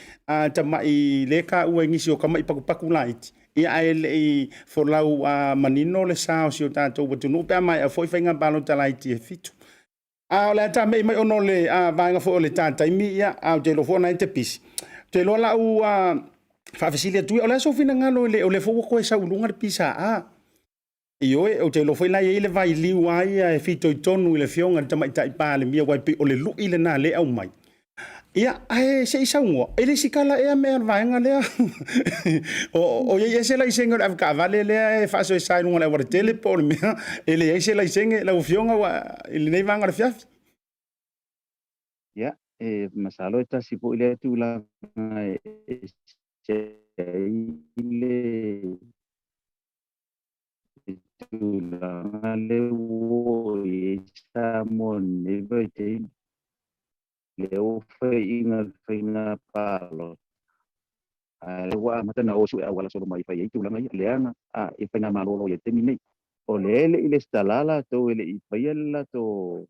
tamai lea e taua e nisi o tamai patupatu laiti, ia ae le i folau manino le sa o si o tatou atunuu pe a maea foi faiga palota laiti e 7. A o le a tamei mai ona o le vaega foi o le ta taimi, ia, a ou te iloa foi o lena e te pisi. Ou te iloa la u faafesili atu ia, o le a sou finagalo i le, o lea foi ua toe sau i luga le PSA. Ioe, ou te iloa foi la e i ai le vailiu lava ia e fitoitonu i le Afioga i le Tamaitai Palemia, aua e pei o le lui lena lea e aumai. Ia, ae se i saunoa, e le isi kala ea mea o le vaega lea? O, o i ai ea se laisene o le avetaavale lea e faasoesa i luga o le aualatele po o le mea e leai se laisene lau Afioga ua, i lenei vaega o le afiafi? Ia, e masalo e tasi foi lea tulaga e ese ai le tulaga lea ua oo i ai Samoa i lenei vaitaimi. Lea ua faiaina le faiga palota, a lea ua amata ona o sue auala solo mai fai ai tulaga ia, leaga a i faigamalo o lo o i ai i le taimi nei. O lea e le i lesitala latou e le i faia le latou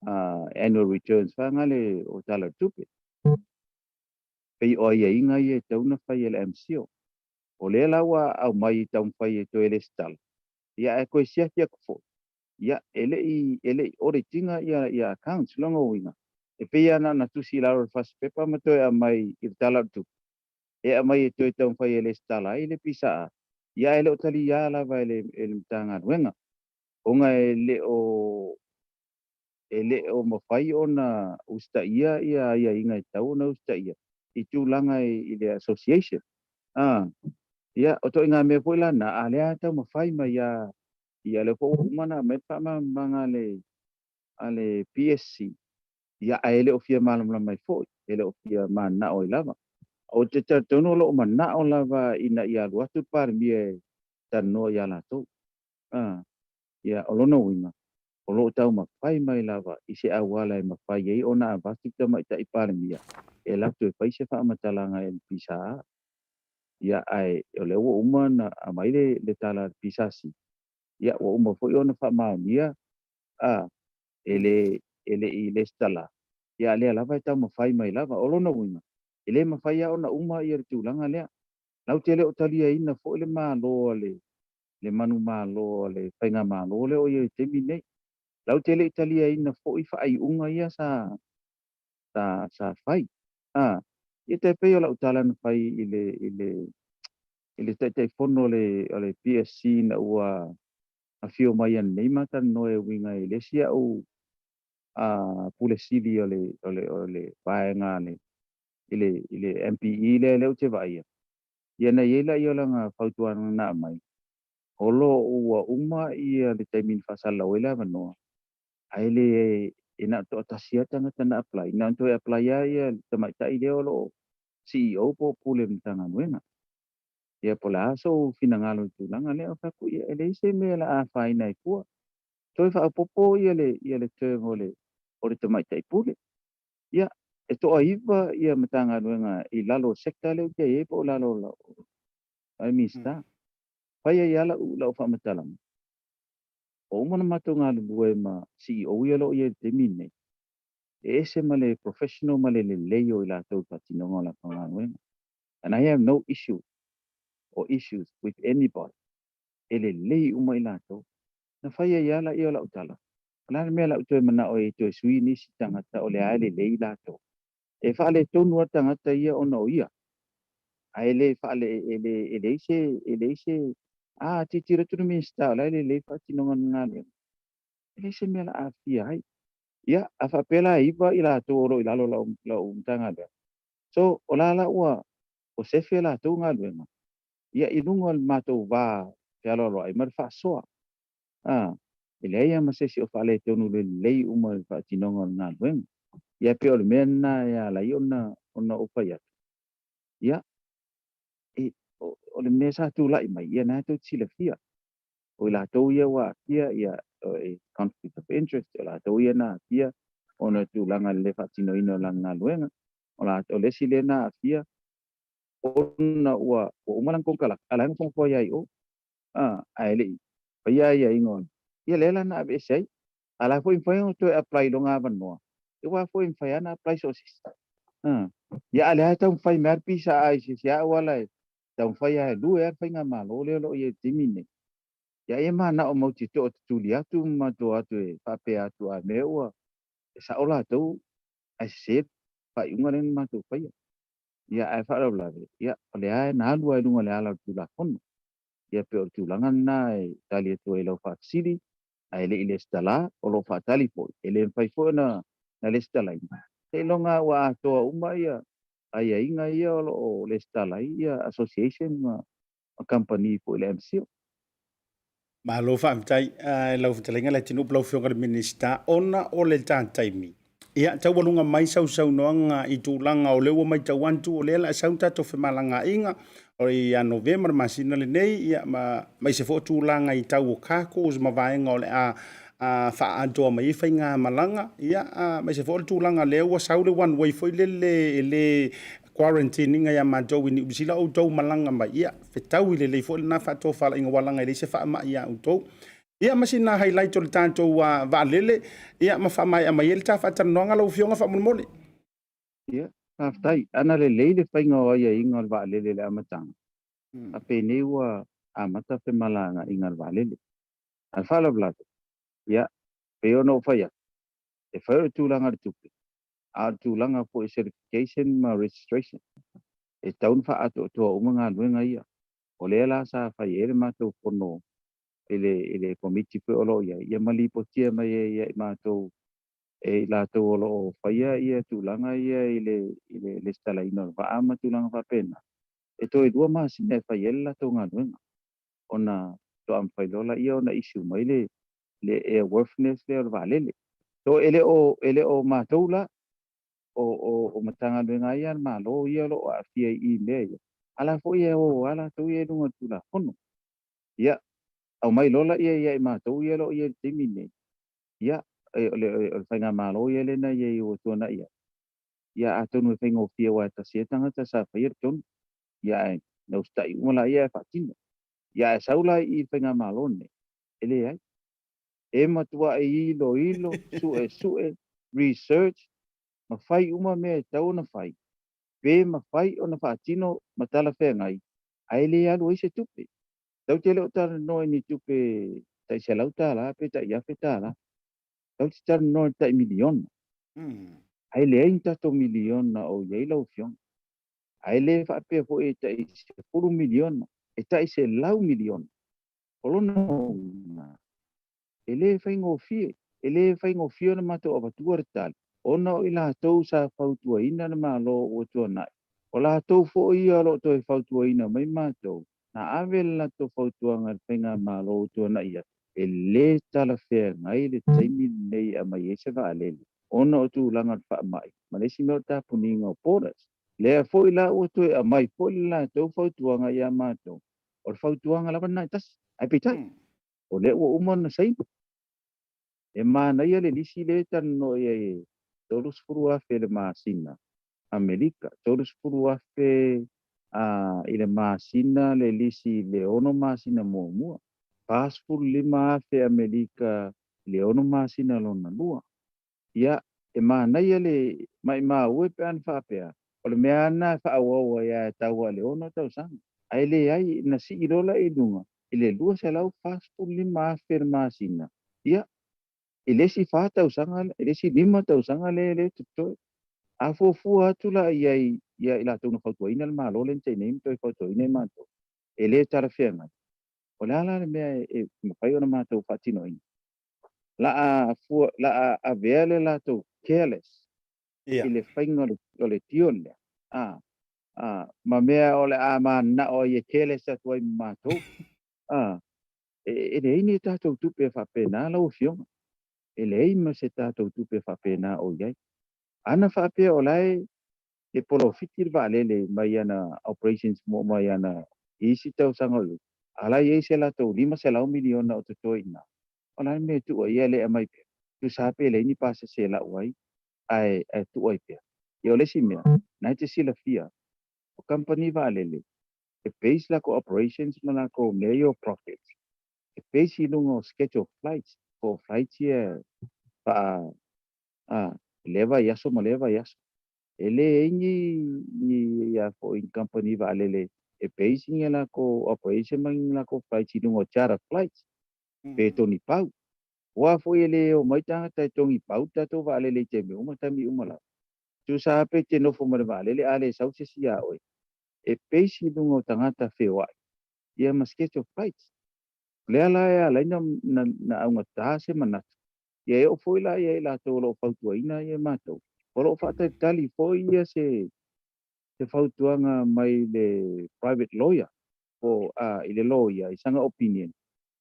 annual returns faagale o Tala o le Tupe. Pei o aiaiga ia e tatau ona fai e le MCIL. O lea la ua aumai e taumafai e toe lesitala, ia ae toe siaki atu foi, ia e le i e le i audit ina ia ia accounts. Lona uiga, e pei lava na ona tusi i lalo o le fasi pepa ma toe aumai i le Tala o le Tupe, e aumai e toe taumafai e lesitala ai le PSA, ia ae le o taliā lava e le e le Matagaluega, ona e le o e le o mafai ona usitaia ia aiaiga e tatau ona usitaia i tulaga i le association. A, ia, o ituaiga mea foi la na, a lea taumafai mai lava. Ia, lea foi ua uma ona aumai le faamalamalamaga a le PSC, ia, ae le o fia malamalama ai foi, e le o fia mananao ai lava. Ou te talitonu o lo o manao lava ina ia alu atu le Palemia e talanoa ia latou. A, ia, o lona uiga, o lo o taumafai mai lava i se auala e mafai ai ona avatu le Tamaitai Palemia e alu atu e fai se faamatalaga i le PSA. Ia, ae o lea ua uma ona aumai le, le tala a le PSC, ia, ua uma foi ona faamaonia, a, e le, e le i lesitala, ia, a lea lava e taumafai mai lava. O lona uiga, e le mafai lava ona uma ia le tulaga lea. Latou te le o taliaina foi le Malo a le, le manumalo a le faigamalo lea o i ai i le taimi lenei. Latou te le i taliaina foi faaiuga ia sa, sa, sa fai. A, ia tai pei o lau tala na fai i le, i le, i le Taitaifono o le, o le PSC ina ua afio mai ananei ma talanoa e uiga i le isi au a, Pule Sili o le, o le, o le vaega a le, i le, i le MPE lea, lea ou te vaaia. Ia na i ai laia o lana fautuaga na aumai, o lo o ua uma ia le taimi na faasalalau ai le avanoa, ae le e na o le toatasi lava tagata na apply, na ona toe apply lava ia le tamaitai lea o lo o CEO po o Pule Matagaluega. Ia po o le a sou finagalo i le tulaga lea, ou fai atu, ia e leai se mea o le a afaina ai fua. Toe faaopoopo ia le, ia le term o le, o le tamaitai pule. Ia, e toaiva ia Matagaluega i lalo o sector lea ou te i ai po o lalo o lau Minista. Fai ai lava lau, lau faamatalaga. Ua uma ona matou galulue ma CEO ia o lo o i ai i le taimi lenei, e ese ma le professional ma le lelei o i latou i le faatinoga o latou galuega. And I have no issue or issues with anybody. E lelei uma i latou. Na fai ai lava laia o lau tala, o le a le mea o le a ou toe manao ai e toe sui nisi tagata o lea e lelei latou. E faaletonu lava le tagata ia ona o ia. Ae le faale, e le, e leai se, e leai se, a tilotilo atu le Minisita o la e lelei le faatinoga o le galuega, e leai se mea o le a aafia ai. Ia, a faapea la e 9 i latou o lo o i lalo o lau, lau Matagaluega, so o la la ua, ua sefe latou galuega, ia i luga o le matou va fealoaloai ma le faasoa. A, e leai lava ma se isi o faaletonu i le lelei uma o le faatinoga o le galuega. Ia pei o le mea lena e ala ai ona, ona ou fai atu, ia, e, o, o le mea sa tulai mai, ia na tou te silafia. O i latou ia ua aafia, ia, o, e conflict of interest, o latou ia na aafia ona o tulaga i le le faatinoina o lana galuega. O, la, o le isi lea na aafia, ona ua, ua uma lana konekaraka, a o la e nofonofo ai lava i o. A, ae le i faia aiaiga o ia lea la na aveese ai. A la foi e mafai ona toe apply i lona avanoa, aua foi e mafai lava ona apply so o se isi. A, ia a o lea lava e taumafai mai lava le PSA i se isi lava auala e taumafai lava e lue lava le faigamalo lea o lo o i ai i le taimi lenei. Ia e manao matou te toatutuli atu ma matou o atu e faapea atu a mea ua e sao latou ae sese le faaiuga lea na matou faia. Ia ae faalavelave, ia o lea lava na alu lava i luga o le ala o le Tulafono. Ia pei o le tulaga lena e tali atu ai i lau faafesili, ae le i lesitala, o lo o faatali foi, e le mafai foi ona lesitalaina, Seiloga lava ua atoa uma ia aiaiga ia o lo o lesitala ai ia association ma kamupani foi i le MCIL. Malo faafetai i lau fetalaiga Leatinuu po lau Afioga i le Minisita ona o le ta taimi. Ia, taualuga mai sau saunoaga i tulaga o lea ua matau atu o lea o le a sau tatou femalagaaiga o ia Novema le masina lenei, ia ma aemaise foi o tulaga i tau o cargoes ma vaega o le a faaatoa mai ai faigamalaga, ia aemaise foi o le tulaga lea ua sau le one way foi lele e le quarantine ina ia matou i Niu Sila outou malaga mai, ia fetaui lelei foi lena faatofalaiga ua laga e leai se faamai ia outou. Ia ma sina highlight o le tatou vaalele, ia ma faamaea mai ai le ta faatalanoaga lau Afioga faamolemole. Ia, faafetai. Ana lelei le faiga o aiaiga o le vaalele i le amataga, a penei ua amata femalagaaiga a le vaalele. A o le faalavelave, ia, pei ona ou fai atu, e fai o le tulaga i le tupe, a o le tulaga foi i certification ma registration, e tatau ona faaatoatoa uma galuega ia. O lea la sa fai ai le matou fono i le, i le Komiti foi o lo o i ai, ia ma lipotia mai ai ia i matou e i latou o lo o faia ia tulaga ia i le, i le lesitalaina o le vaa ma tulaga faapena, e toe lua masina e fai ai le latou galuega, ona faatoa mafai loa laia ona issue mai le, le airworthiness lea o le vaalele. So e le o, e le o matou la, o, o, o Matagaluega lava ia a le Malo ia o lo o aafia i i mea ia, a la foi e o lava latou ia i luga o le Tulafono. Ia, aumai loa laia ia i matou ia o lo o i ai i le taimi lenei, ia, o le, o le faigamalo ia lea na i ai ua tuanai atu, ia atonu e faigofie aua e tasi ai le tagata sa faia le tonu, ia ae na usitai uma laia ae faatino. Ia ae sau la i i le faigamalo lenei, e leai. E matuai iloilo, suesue, research, ma fai uma mea e tatau ona fai, pe mafai ona faatino ma talafeagai, ae le alu ai se tupe. Tatou te le o talanoa i ni tupe tai $100 pe tai $1000. Tatou te talanoa i le tai miliona. Ae leai ni tatou miliona o i ai lau Afioga. Ae le faapea foi e tai $10 miliona, e tai $100 miliona. O lona uiga, e le faigofie, e le faigofie ona matou avatua le tali, ona o i latou sa fautuaina le Malo ua tuanai, o latou foi ia o lo o toe fautuaina mai matou, na ave le latou fautuaga i le Faigamalo ua tuanai atu, e le talafeagai le taimi lenei e aumai ai se vaalele, ona o tulaga o le faamai, ma le isi mea o le tapuniga o borders. Lea foi la ua toe aumai foi le latou fautuaga ia matou, o le fautuaga lava lena e tasi, ae peitai, o lea ua uma ona saini. E manaia le lisi lea e talanoa i ai e $30,000 i le masina Amerika, $30,000 i le masina le lisi i le ono masina muamua, $45,000 Amerika i le ono masina lona lua. Ia, e manaia le maimau e pe ana faapea, o le mea lava lena e faaauau ai lava e tau lava i le ono tausaga. Ae leai, na sii loa la i luga i le $245,000 i le masina, ia, i le isi fa tausaga, i le isi lima tausaga lea e totoe. A fuafua atu la i ai ia i latou na fautuaina le Malo lea na tea nei ma toe fautuaina i matou, e le talafeagai. O le a la le mea e mafai ona matou faatinoina? La a fua, la a avea le latou careless i le faiga o le deal lea, a, a, ma mea o le a mananao ai e careless atu ai ma matou, a, e leai ni tatou tupe e faapena lau Afioga, e leai ma se tatou tupe e faapena o i ai. Ana faapea o la e polofiti le vaalele mai ana operations mo mai ana isi tausaga o i ai, a la e i ai se latou $500 miliona o totoe i ina, o le a le mea e tuu ai ia e le aumai pea? Tusa pe leai ni pasese e lau ai, ae tuu ai pea. Ia o le isi mea, na e te silafia, o kamupani vaalele, e base lakou operations ma lakou mea ia o profits, e base i luga o schedule flights, po o flights ia faa, a, lea vaiaso ma lea vaiaso. E leai ni, ni ia foi ni kamupani vaalele e base ni lakou operation ma ni lakou flights i luga o charter flights, pe togi pau. Aua foi e le omai tagata e togi pau le tatou vaalele i taimi uma taimi uma lava. Tusa lava pe te nofo ma le vaalele a le sau se isi ia oe, e base i luga o tagata feoai ia ma schedule flights. O lea la e ala ai na augata se manatu, ia e oo foi la ia i latou o lo o fautuaina ia matou, O lo o faatalitali foi ia se se fautuaga mai le private lawyer po a i le loia i sana opinion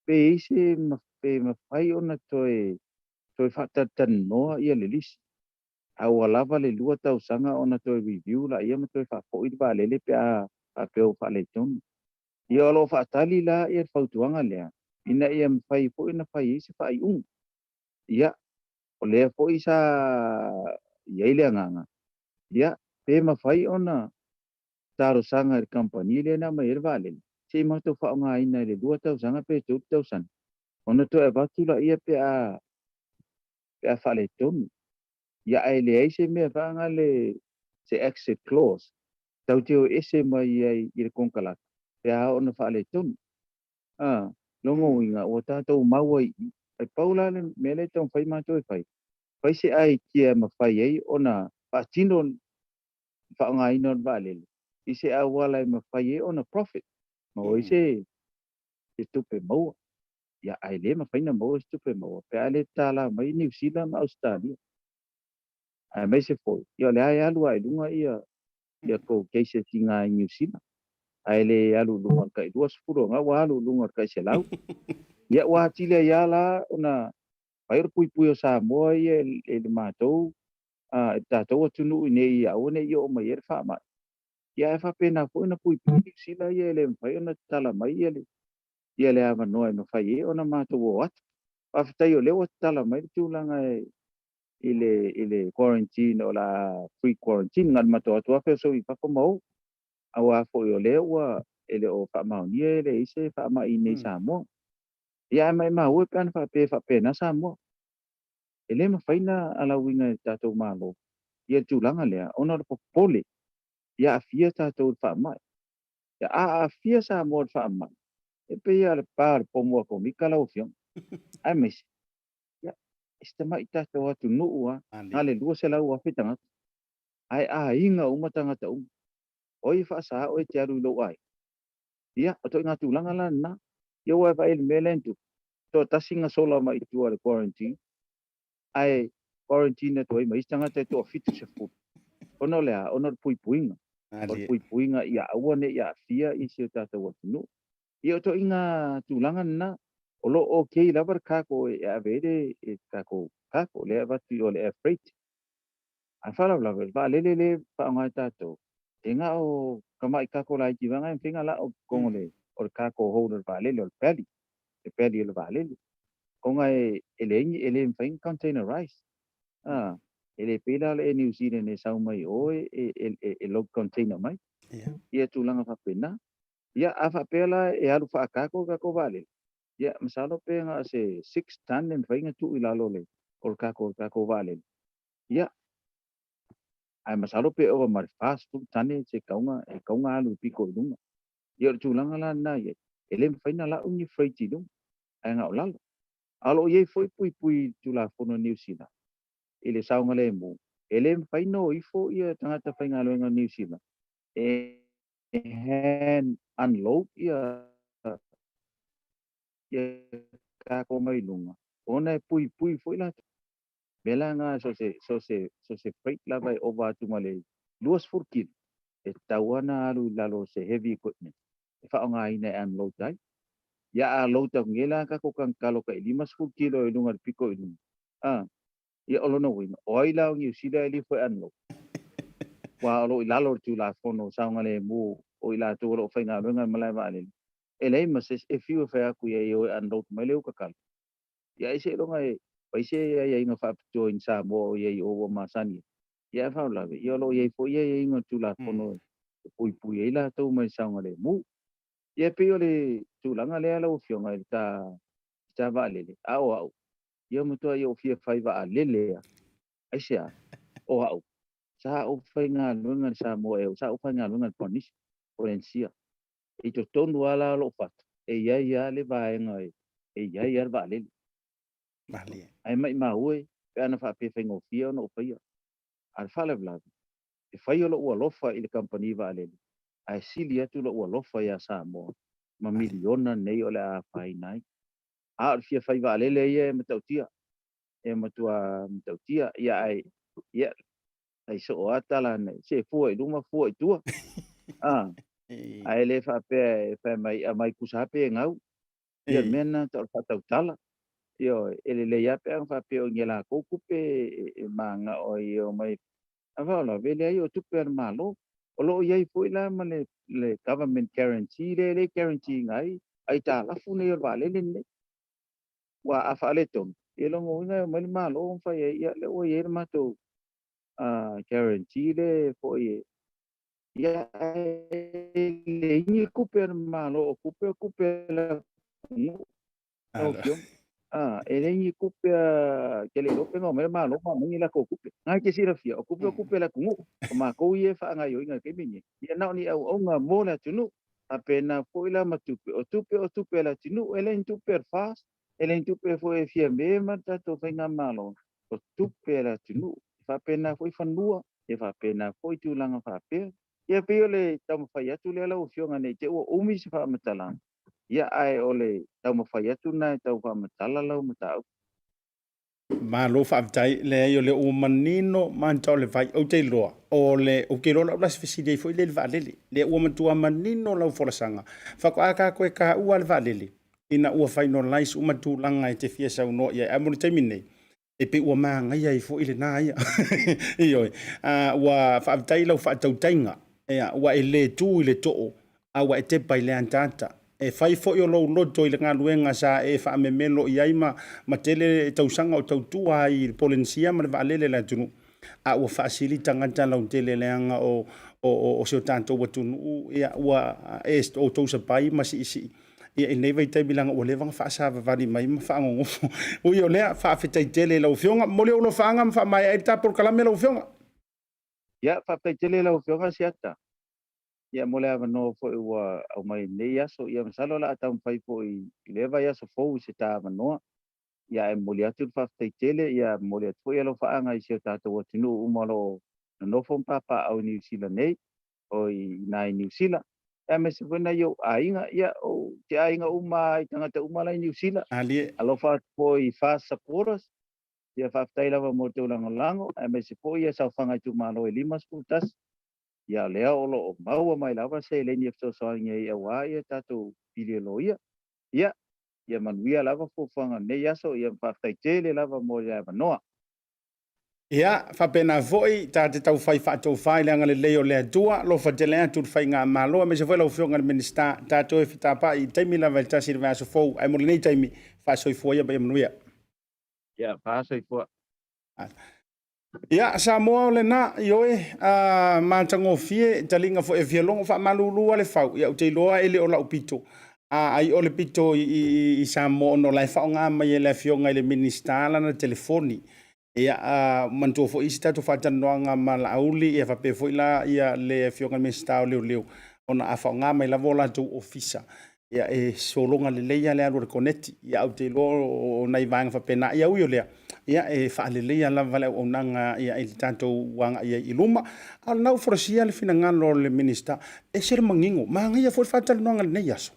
pe i ai se pe mafai ona toe toe faatalitalinoa ia le lisi a ua lava le 2 tausaga ona toe review laia ma toe faafoi le vaalele pe a faapea ua faaletonu. Ia o lo o faatali la ia le fautuaga lea ina ia mafai foi ona fai ai se faaiuga. Ia, o lea foi sa i ai le agaga, ia, pe mafai ona talosaga i le kamupani lea na aumai ai le vaalele, se i matou faaaogaina i le 2 tausaga pe 3 tausaga, ona toe avatu laia pe a pe a faaletonu. Ia ae leai se mea faagale se exit clause tatou te o ese mai ai i le konekaraka pe a oo ina faaletonu. A, lona uiga ua tatou mau ai i i. Ae pau la le mea lea e taumafai matou e fai, fai se aikia e mafai ai ona faatino le faaaogaina o le vaalele i se auala e mafai ai ona profit, maua ai se se tupe maua. Ia, ae le mafai ona maua se tupe maua pe a le tatala mai Niu Sila ma Ausetalia. Aemaise foi, ia o lea e alu lava i luga ia ia tou cases i ina i Niu Sila, ae le alu i luga o le tai 20, o lena ua alu i luga o le tai 100. Ia ua atili ai lava la ona fai o le puipui o Samoa ia i le matou, i le tatou atunuu i inei ia aua ne i oo mai ai le faamai. Ia ae faapena foi ona puipui Niu Sila ia e le mafai ona tatala mai ia le ia le avanoa e mafai ai ona matou o atu. Faafetai o lea ua tatala mai le tulaga e i le i le quarantine o le a free quarantine na o le matou atu lava feosofi i fafo ma o. Aua foi o lea ua e le o faamaonia e leai se faamai i inei i Samoa. Ia ae maimau e pe ana faapea e faapena Samoa. E le mafai ona alauina e le tatou Malo ia le tulaga lea ona o le popole ia aafia tatou i le faamai. Ia a aafia Samoa i le faamai, e pei lava o le pa o le pomu atomika lau Afioga. Aemaise, ia, e si tamai tatou atunuu lava, na o le 200,000 tagata, ae aiga uma tagata uma. O ai e faasa oe e te alu i lou aiga? Ia, o ituaiga tulaga la lena. Ia ua e vaai i le mea lea na tupu, toatasi na sola mai i tua i le quarantine, ae quarantine atu ai ma isi tagata e toa-70. Ona o le a? Ona o le puipuiga. O le puipuiga ia aua ne i aafia i si o tatou atunuu. Ia o ituaiga tulaga lena. O lo o okay lava le cargo e ave ai le tatou cargo lea e avatu i o le air freight. Ae faalavelave, o le vaalele lea e faaaoga e tatou, e na o tamai cargo laiti vaega e mafai ona la'o i totonu o le cargo hold o le vaalele, o le belly, le belly o le vaalele. Ona e leai ni, e le mafai ona containerize. A, e le pei la o le Air New Zealand e sau mai o e load container mai. Ia tulaga faapena. Ia, a faapea la e alu faa-cargo le tatou vaalele, ia, masalo pe na o se 6 ton e mafai ona tuu i lalo o le o le tatou vaalele. Ia, ae masalo pe ova ma le 40 tane se tauga e tatau ona alu i le pito i luga. Ia, o le tulaga la lena e i ai, e le mafai ona lau ni freight i luga, ae na o lalo. A o lo o i ai foi puipui i le Tulafono a Niu Sila i le saogalemu, e le mafai ona o ifo ia tagata faigaluega o Niu Sila e hand unload ia ia cargo mai luga ona e puipui foi latou. Mea la na so se so se so se freight lava e ova atu ma le 20 kilo e tatau lava ona alu i lalo o se heavy equipment e faaaogaina e unload ai. Ia a load atu nei la tatou tagitalo tai 50 kilo i luga i le pito i luga, a, ia o lona uiga, o ai la o Niu Sila e lifo e unload? Aua o lo o i lalo o le Tulafono o saogalemu o i latou o lo o faigaluega i le malae vaalele, e leai ma se isi e fiu e fai atu i ai e o e unload mai le uta kalo. Ia ai seiloga e fai se aiaiga faapitoa i Samoa o i ai o ua masani ai. Ia ae faalavelave, ia o lo o i ai foi aiaiga o le Tulafono e puipui ai latou mai le saogalemu. Ia e pei o le tulaga lea lau Afioga i le ta, ta vaalele, a o au, ia matuai ou fia fai vaalele lava. Aisea? O au, sa ou faigaluega i le Samoa Air, sa ou faigaluega i le Polynesia, Polynesia. I totonu lava la o lou fatu, e i ai lava le vaega e i ai lava le vaalele. Malie. Ae maimau e, pe ana faapea e faigofie ona ou faia. A o le faalavelave, e fai o lou alofa i le kamupani vaalele, ae sili atu lou alofa ia Samoa ma miliona nei o le a afaina ai. A o le fia fai vaalele ia e matautia, e matua matautia, ia ae, ia, Tai soo lava tala nei, se fua i luma fua i tua. A, ae le faapea e fai mai aumai kusa pe e gau. Ia o le mea lena tau o le faatautala. Ioe, e lelei lava pe ana faapea o ni a latou tupe e manao ai e omai. A faalavelave, leai o tupe a le Malo. O lo o i ai foi la ma le government guarantee lea e le guarantee ina ai aitalafu nei o le vaalele lenei. Aua a faaletonu, ia lona uiga e omai le Malo ma fai ai, ia lea ua i ai le matou guarantee lea foi e ia ae leai ni tupe a le Malo, o tupe o tupe a le atunuu. Lau Afioga. A, e leai ni tupe a, ke le iloa pe na omai le Malo ma aumai ni latou tupe. Na e te silafia, o tupe o tupe a le atunuu. O matou ia e faagaoioiga i le taimi lenei, ia na o ni auauna mo le atunuu. Faapena foi la ma tupe, o tupe o tupe a le atunuu, e le ni tupe a le FAST, e le ni tupe foi e Fiame ma le tatou Faigamalo, o tupe a le atunuu. E faapena foi fanua, e faapena foi tulaga faapea. Ia pei o le taumafai atu lea lau Afioga ne i te i ua umi se faamatalaga, ia ae o le taumafai atu lena e tau faamatala lau mataupu. Malo faafetai, leai o lea ua manino manta o le vai. Ou te iloa, o le, ou te iloa o lau lasi fesili ai foi lea i le vaalele. Lea ua matua manino lau folasaga. Faatoa ta toe taua le vaalele ina ua finalize uma tulaga e te fia saunoa i ai. Ae mo le taimi nei, e pei ua manaia ai foi lena ia. Ioe. Ua faafetai lau faatautaiga. Ia, ua e le tu i le too, a ua e tepa i le ataata. E fai foi o lou loto i le galuega sa e faamemelo i ai ma, ma tele tausaga o tautua ai i le Polenisia ma le vaalele a le atunuu, a ua faasili tagata lautele leaga o, o, o, o si o tatou atunuu, ia, ua e outou sapai ma siisii ia i lenei vaitaimi leaga ua leva ona faasavavali mai ma faanonofo. Ui o lea, faafetai tele i lau Afioga. Momoli ou alofaaga ma faamaea ai le ta polokalame lau Afioga. Ia, faafetai tele i lau Afioga Siata, ia mo le avanoa foi ua aumai i lenei aso. Ia masalo o le a taumafai foi i lea vaiaso fou i se ta avanoa. Ia ae momoli atu le faafetai tele, ia momoli atu foi alofaaga i si o tatou atunuu uma o lo o nonofo ma papaaao i Niu Sila nei, o i ina i Niu Sila, aemaise foi nai ou aiga, ia ou te aiga uma i tagata uma la i Niu Sila. Alie. Alofa atu foi i FAST supporters, ia faafetai lava mo le tou lagolago, aemaise foi ia saofaga itumalo e 51, ia o lea o lo o maua mai lava seleni e fesoasoani ai aua ia tatou pili o loia. Ia, ia manuia lava fuafuaga o lenei aso, ia faafetai tele lava mo le avanoa. Ia, faapena foi, ta te tau fai faatofa i le agalelei o le Atua, alofa tele atu le Faigamalo, aemaise foi lau Afioga i le Minisita, tatou e fetapaai i taimi lava e tasi i le vaiaso fou, ae mo lenei taimi, faasoifua ia ma ia manuia. Ia, faasoifua. Ia, Samoa o lena, ioe, a, matagofie, taliga foi e fia logo, faamalulu lava le fau, ia ou te iloa e le o lau pito, a, ai o le pito i, i, i Samoa ona o la e faaaoga mai e le Afioga i le Minisita lana telefoni. Ia, a, manatua foi isi tatou faatalanoaga ma Laauli, ia faapea foi la ia le Afioga i le Minisita o Leoleo, ona a faaaoga mai lava o latou ofisa, ia e sologa lelei lava le alu o le koneti. Ia, ae ou te iloa o nai vaega faapena. Ia ui o lea, ia e faaleleia lava le auaunaga ia i le tatou agai ai i luma. A o lena ua folasia le finagalo o le Minisita, ese le manino, manaia foi le faatalanoaga i lenei aso.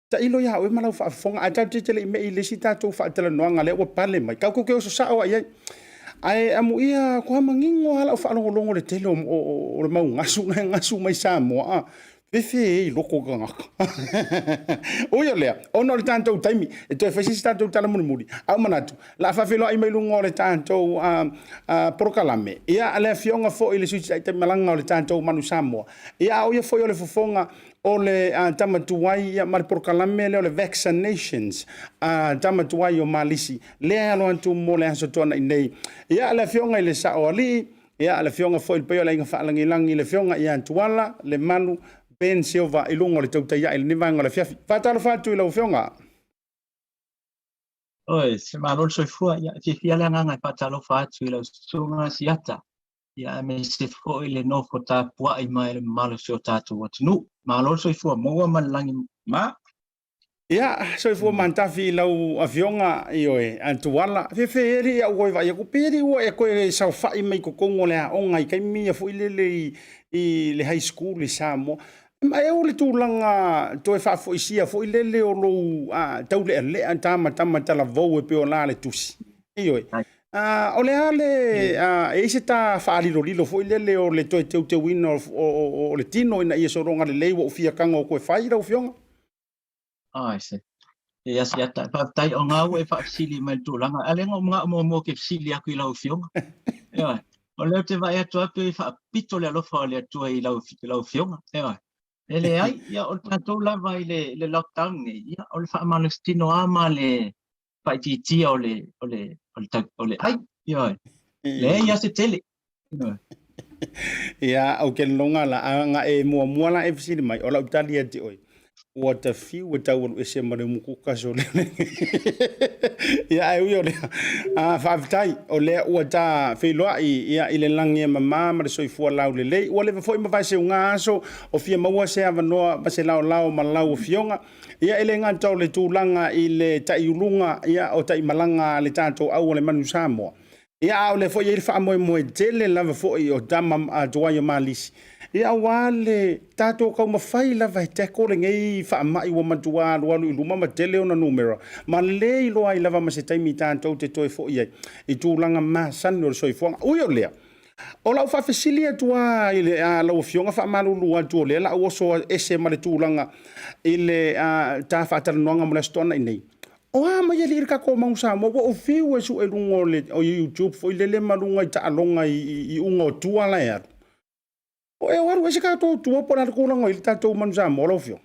Tailo ia oe ma lau faafofoga, ae tatou te le i mei i le isi tatou faatalanoaga lea ua pale mai, tatou te oso sao lava i ai. Ae amuia toa manino lava lau faalogologo i le tele o, o, o le mau gasu na e gasu mai Samoa, a fefe e i loko tagata. Ui o lea, ona o le tatou taimi, e toe fai se isi tatou tala mulimuli, a ua manatu, o le a faafeiloai mai luga o le tatou polokalame, ia le afioga foi i le Sui Taitai Malaga o le tatou Manu Samoa, ia a o ia foi o le fofoga o le tama tuai ia ma le polokalame lea o le vaccinations a tama tuai o Malisi lea e alo atu mo le Aso Toonai nei. Ia le afioga i le Saoalii, ia le afioga foi i le paia o le Aiga Faalagilagi, le afioga ia Tuala Lemalu Ben Silva i luga o le tautai ae i lenei vaega o le afiafi. Faatalofa atu i lau afioga. Oi, se malo le soifua. Ia, e fiafia le agaga e faatalofa atu i lau susuga Siata. Ia, aemaise foi le nofo tapuai mai le mamalu o si o tatou atunuu. Malo le soifua maua ma le lagi ma. Ia, soifua mantafi i lau afioga, ioe, a Tuala. Fefe e alii au oi vaai atu, pe alii ua e toe saofai mai totonu o le aoga i taimi ia foi lele i, i le high school i Samoa. Ma e ou le tulaga toe faafoisia foi lele o lou taulealea tamatama talavou e pei o la le tusi. Ioe. O le a le, e i ai se ta faalilolilo foi lele o le toe teuteuina o le tino ina ia sologa lelei ua ou fia tago o toe fai lau Afioga? Ai se. Ia Asiata, faafetai o gau e faafesili mai le tulaga. A lea na ou manao muamua ou te fesili atu i lau Afioga. Ioe. O lea ou te vaai atu lava pei e faapito le alofa o le Atua i lau Afioga. Ioe. E leai, ia o le tatou lava i le lockdown nei, ia o le faamalositino lava ma le faaitiitia o le, o le, o le, o le ai. Ioe. Leai lava se tele. Ioe. Ia, ou te lologa la, a na e muamua la e fesili mai, o lau tali ia te oe, ua ta fiu e tau alu ese ma le umukuka so lea. Ia, ae ui o lea, a, faafetai, o lea ua ta feiloai ia, i le lagi e mamā ma le soifua laulelei. Ua leva foi ma vae seuga aso o fia maua se avanoa ma se laolao ma lau afioga. Ia, e le gata o le tulaga i le taiuluga ia, o taimalaga a le tatou au o le Manu Samoa, Ia, a o lea foi e i ai le faamoemoe tele lava foi o tama tuai o Malisi, ia aua le tatou taumafai lava e tackle lenei faamai ua matua alualu i luma ma tele ona numera, ma le iloa ai lava ma se taimi tatou te toe foi ai i tulaga masani o le soifuaga. Ui o lea, o lau faafesili atu lava i le, lau Afioga faamalulu atu o lea la u oso ese ma le tulaga i le ta faatalanoaga mo le Aso Toonai nei, O a mai alii le tatou Manu Samoa ua ou fiu e sue i luga o le o YouTube foi lele ma luga i taaloga i iuga o tua la e alu. O e o alu ese tatou tua po o le a le tulaga o i ai le tatou Manu Samoa lau Afioga?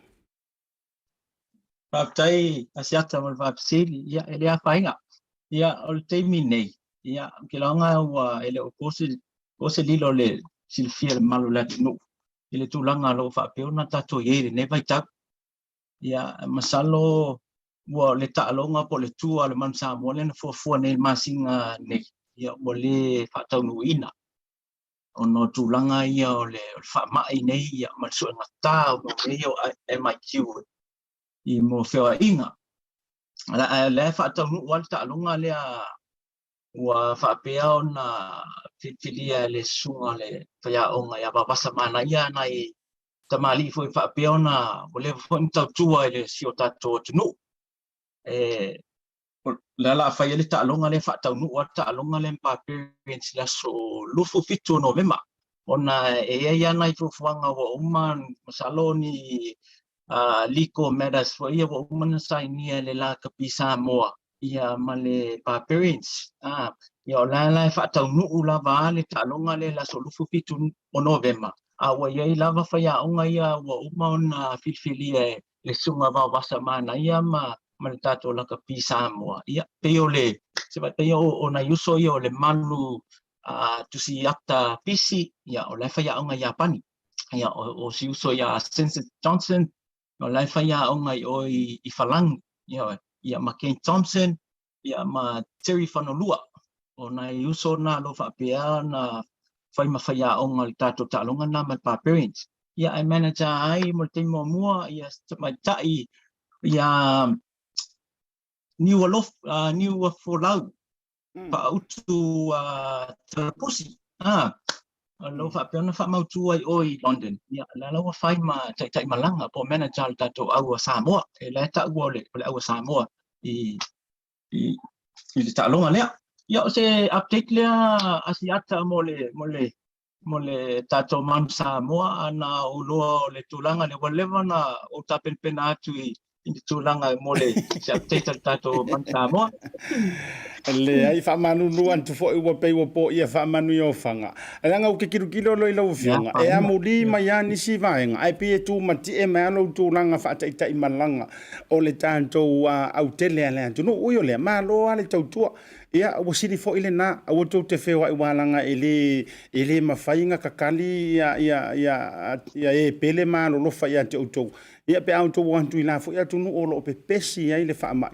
Faafetai Asiata mo le faafesili. Ia, e le afaina. Ia, o le taimi nei, ia, ou te iloa ua e le o po se, po se lilo le silafia e le mamalu o le atunuu i le tulaga o lo o faapea ona tatou i ai i lenei vaitau. Ia, masalo ua le taaloga po o le tour a le Manu Samoa lea na fuafua nei i le masina nei, ia ua le faataunuuina ona o tulaga ia o le, o le faamai nei ia, ma le suega ta o mea ia o MIQ i mo feoaiga. Ae o lea e faataunuu lava le taaloga lea ua faapea ona filifilia e le susuga o le faiaoga ia Vavasa Manaia nai tamalii foi faapea ona ua leva foi ona tautua i le si o tatou atunuu. E, o le a fai ai le taaloga lea faataunuu lava le taaloga lea ma Barbarians i le aso 27 o Novema ona e i ai lava nai fuafuaga ua uma, masalo ni legal matters foi ia ua uma ona sainia e le Lakapi Samoa ia ma le Barbarians. Ia o la la e faataunuu lava le taaloga lea i le aso 27 o Novema, a ua i ai lava faiaoga ia ua uma ona filifilia e le Susuga Vaovasa Manaia ma ma le tatou lakapi Samoa. Ia, pei o le, se pei o nai uso ia o le Malu Tusiata Pisi, ia o la e faiaoga i Iapani. Ia o si uso ia Sense Johnson, o la e faiaoga i o i Falagi, ioe, ia ma Kane Thompson, ia ma Terry Fanolua. O nai uso na o lo o faapea ona fai ma faiaoga o le tatou taaloga lena ma le Barbarians. Ia ae manager ai mo le taimi muamua ia tamaitai ia Niualof, Niuafolau faautu talapusi. O lo o faapea ona faamautu ai o i London. Ia, la la ua fai ma taitai malaga po o manager o le tatou au a Samoa. E la e taua o le, o le au a Samoa i, i, i le taaloga lea. Ia, o se update lea Asiata mo le, mo le, mo le tatou Manu Samoa, a na ou iloa o le tulaga lea, ua leva ona ou tapenapena atu i i le tulaga mo le se update a le tatou Manu Samoa. Leai, faamalulu atu foi ua pei ua poia faamanuia o faga. Leaga ou te kilokilo loa i lau Afioga, e amuli mai lava nisi vaega, ae pei e tumatie mai lava lou tulaga faataitai malaga o le tatou autele a le atunuu. Ui o lea, malo lava le tautua. Ia, ua sili foi lena, aua tou te feoai aua leaga e le, e le mafai ona kakali ia, ia, ia, ia e pele ma alolofa ia te outou. Ia, pe a outou o atu i la foi atunuu o lo o pepesi ai le faamai,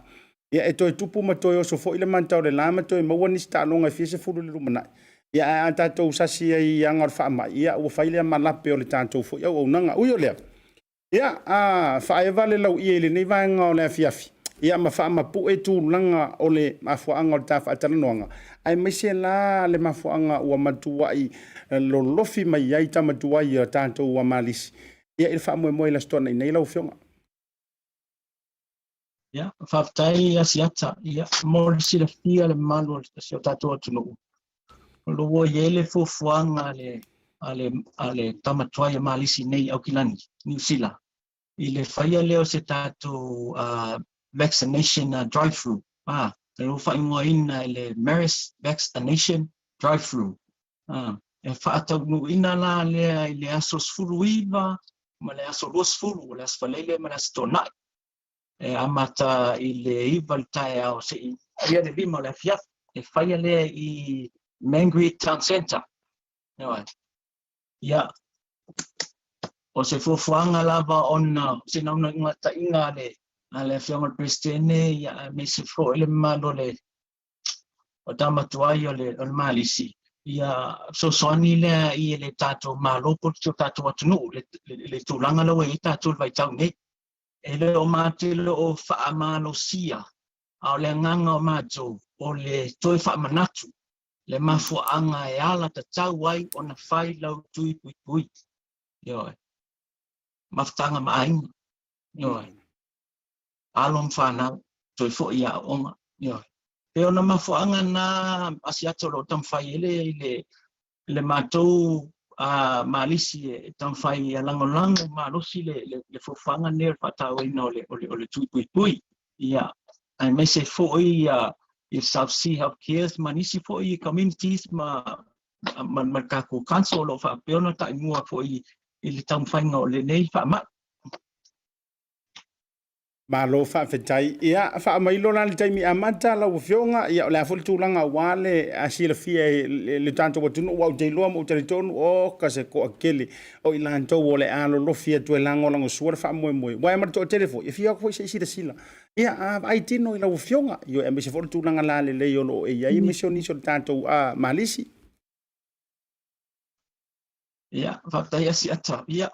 ia e toe tupu ma toe oso foi le mata o le la ma toe maua nisi taaloga e fia sefulu i le lumanai. Ia, ae a tatou sasi ai i aga o le faamai, ia ua fai lea ma lape o le tatou foi auaunaga. Ui o lea, Ia, a faaeva le lauie i lenei vaega o le afiafi, ia ma faamapue tulaga o le mafuaaga o le ta faatalanoaga, aemaise la le mafuaaga ua matuai lolofi mai ai tama tuai a tatou a Malisi, ia i le faamoemoe i le Aso Toonai nei lau Afioga. Ia, faafetai Asiata. Ia, mo le silafia le mamalu o si o tatou atunuu, o lo o ua i ai le fuafuaga a le, a le, a le tama tuai a Malisi nei i Aukilani, Niu Sila, i le faia lea o se tatou vaccination drive-through, o lo o faaigoaina i le Maris Vaccination Drive-through. E faataunuuina la lea i le aso 19 ma le aso 20, o le aso Faraile ma le aso Toonai. E amata i le 9 i le taeao seia aulia le 5 o le afiafi. E faia lea i Mangere Town Centre. Ia, o se fuafuaga lava ona o se naunautaiga a le a le Afioga i le Peresetene, ia, aemaise foi le mamalu o le o tama tuai o le o le Malisi, ia fesoasoani lea i le tatou Malo po o si o tatou atunuu le, le, le tulaga la ua i ai tatou i le vaitau nei. E le o matou le o faamalosia, a o le agaga o matou o le toe faamanatu le mafuaaga e alatatau ai ona fai lau tui puipui. Ioe. Mafutaga ma aiga. Ioe. Alo ma fanau, toe foi i aoaoga. Ioe. Pei ona mafuaaga na Asiata o lo o taumafai ai le, le, le matou a Malisi e taumafai ia lagolago malosi le, le, le fuafuaga lenei o le faatauaina o le, o le, o le tui puipui. Ia, aemaise foi ia, ia South Sea Healthcare ma nisi foi communities ma, ma, ma le tatou council o lo o faapea ona taimua foi i le taumafaiga o lenei faamai. Malo faafetai. Ia, faamailo la le taimi amata lau Afioga, ia o le a foi le tulaga aua le silafia e le tatou atunuu, aua ou te iloa ma ou talitonu, oka se toatele o i latou o le a lolofi atu e lagolagosua le faamoemoe. Ua e ma le toatele foi, e fia o atu foi se i silasila. Ia, a vaai tino i lau Afioga, ioe, aemaise foi le tulaga lalelei o lo o e i ai, aemaise o nisi o le tatou Malisi. Ia, faafetai Asiata. Ia,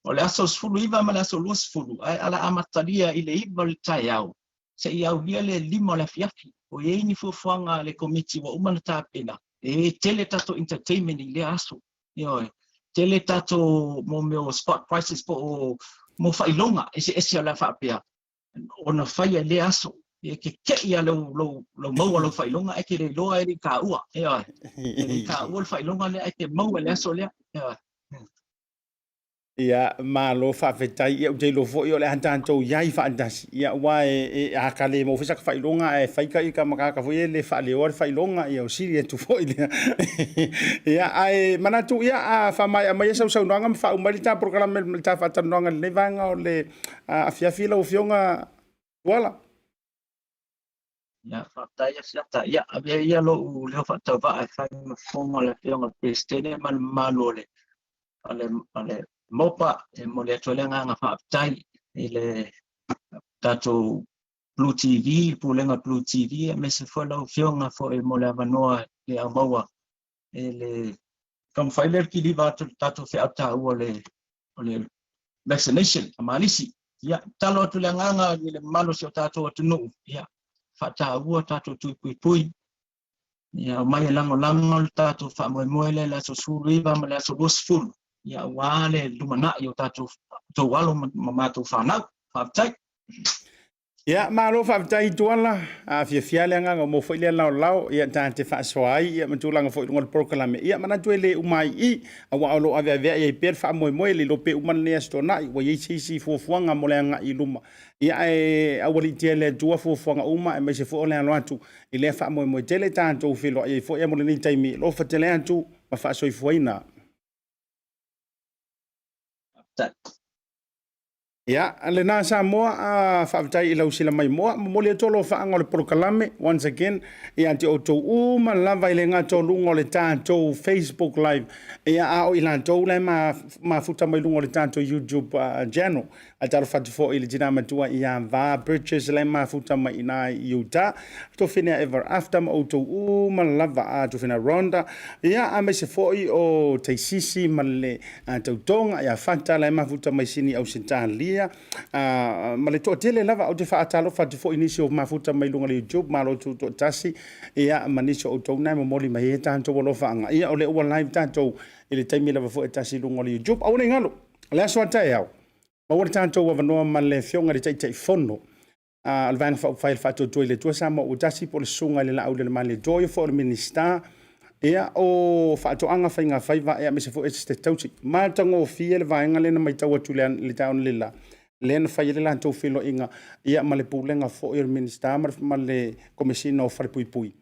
o le aso 19 ma le aso 20, ae ala amatalia i le 9 o le taeao, seia aulia le 5 o le afiafi. Ua i ai ni fuafuaga a le Komiti ua uma ona tapena, e tele tatou entertainment i lea aso. Ioe, tele tatou mo mea o spot prices po o mo faailoga eseese o le a faapea ona faia i lea aso. E keke'i lava lou, lou, lou maua lou faailoga ae te le iloa e le i taua. Ioe, e le i taua le faailoga lea ae te maua i le aso lea. Ioe. Ia, malo faafetai. Ia, ou te iloa foi o le a tatou i ai faatasi. Ia, aua e, e, a ka le maua foi saka faailoga ae fai ka ika makaka foi e le faaleoa le faailoga, ia o sili atu foi lea. Ia, ae manatu, ia, a faamaea mai sau saunoaga ma faauma ai le ta polokalame ma le ta faatalanoaga i lenei vaega o le afiafi lau Afioga Tuala. Ia, faafetai Asiata. Ia, avea ia lou leo faatauvaa e fai ma fofoga o le Afioga i le Peresetene ma le mamalu o le, o le, o le MOPA e momoli atu ai le agaga faafetai i le tatou Blue TV, le Pulega Blue TV, aemaise foi lau Afioga foi mo le avanoa le au maua e le taumafai lea le kiliva atu le tatou feau taua o le, o le vaccination a Malisi. Ia, talo atu le agaga i le mamalu o si o tatou atunuu, ia, faataua tatou tui puipui. Ia, omai e lagolago le tatou faamoemoe lea i le aso 19 ma le aso 20, ia, aua le lumanai o tatou tou alo ma matou fanau. Faafetai. Ia, malo faafetai Tuala, a fiafia le agaga mo foi lea laolao, ia ta te faasoa ai, ia ma tulaga foi i luga o le polokalame. Ia, manatu e le uma ai i i, aua o lo o aveaveai ai pea le faamoemoe, le iloa pe uma lenei Aso Toonai, ua i ai se isi fuafuaga mo le agai i luma. Ia, ae aualiitia e le Atua fuafuaga uma, aemaise foi o le alo atu i lea faamoemoe tele tatou feiloai ai foi mo lenei taimi. Alofa tele atu ma faasoifuaina. Faafetai. Ia, lena Samoa, a faafetai i lau sila maimoa, momoli atu alofaaga o le polokalame, once again, ia te outou uma lava i le gata o luga o le tatou Facebook Live, ia a o i latou la e mafuta mai luga o le tatou YouTube channel. A talofa atu foi i le tina matua ia Va Burgess la e mafuta mai i ina i Utah, Tofine Ever After ma outou uma lava, a Tofine Rhonda, ia aemaise foi o Taisisi ma le Tautoga ia Fata la e mafuta mai Sini Ausetalia, ma le toatele lava. Ou te faatalofa atu foi i nisi o mafuta mai luga o le YouTube, malo tutoatasi, ia ma nisi o outou na e momoli mai ai tatou alofaaga. Ia o lea ua live tatou i le taimi lava foi e tasi i luga o le YouTube. Aua ne i galo, o le aso a taeao, maua le tatou avanoa ma le Afioga i le Taitaifono. o le Vaega Faaupufai o le Faatuatua i le Atua Samoa ua tasi po o le Susuga i le Laauli o le Malietoa, ia foi o le Minisita ia o Faatoaga, Faiga Faiva ia aemaise foi Esetete Tausi. Matagofie le vaega lea na matau atu i le taeao analeila, lea na fai ai le latou feiloaiga ia ma le pulega foi o le Minisita ma le Komesina o Falepuipui,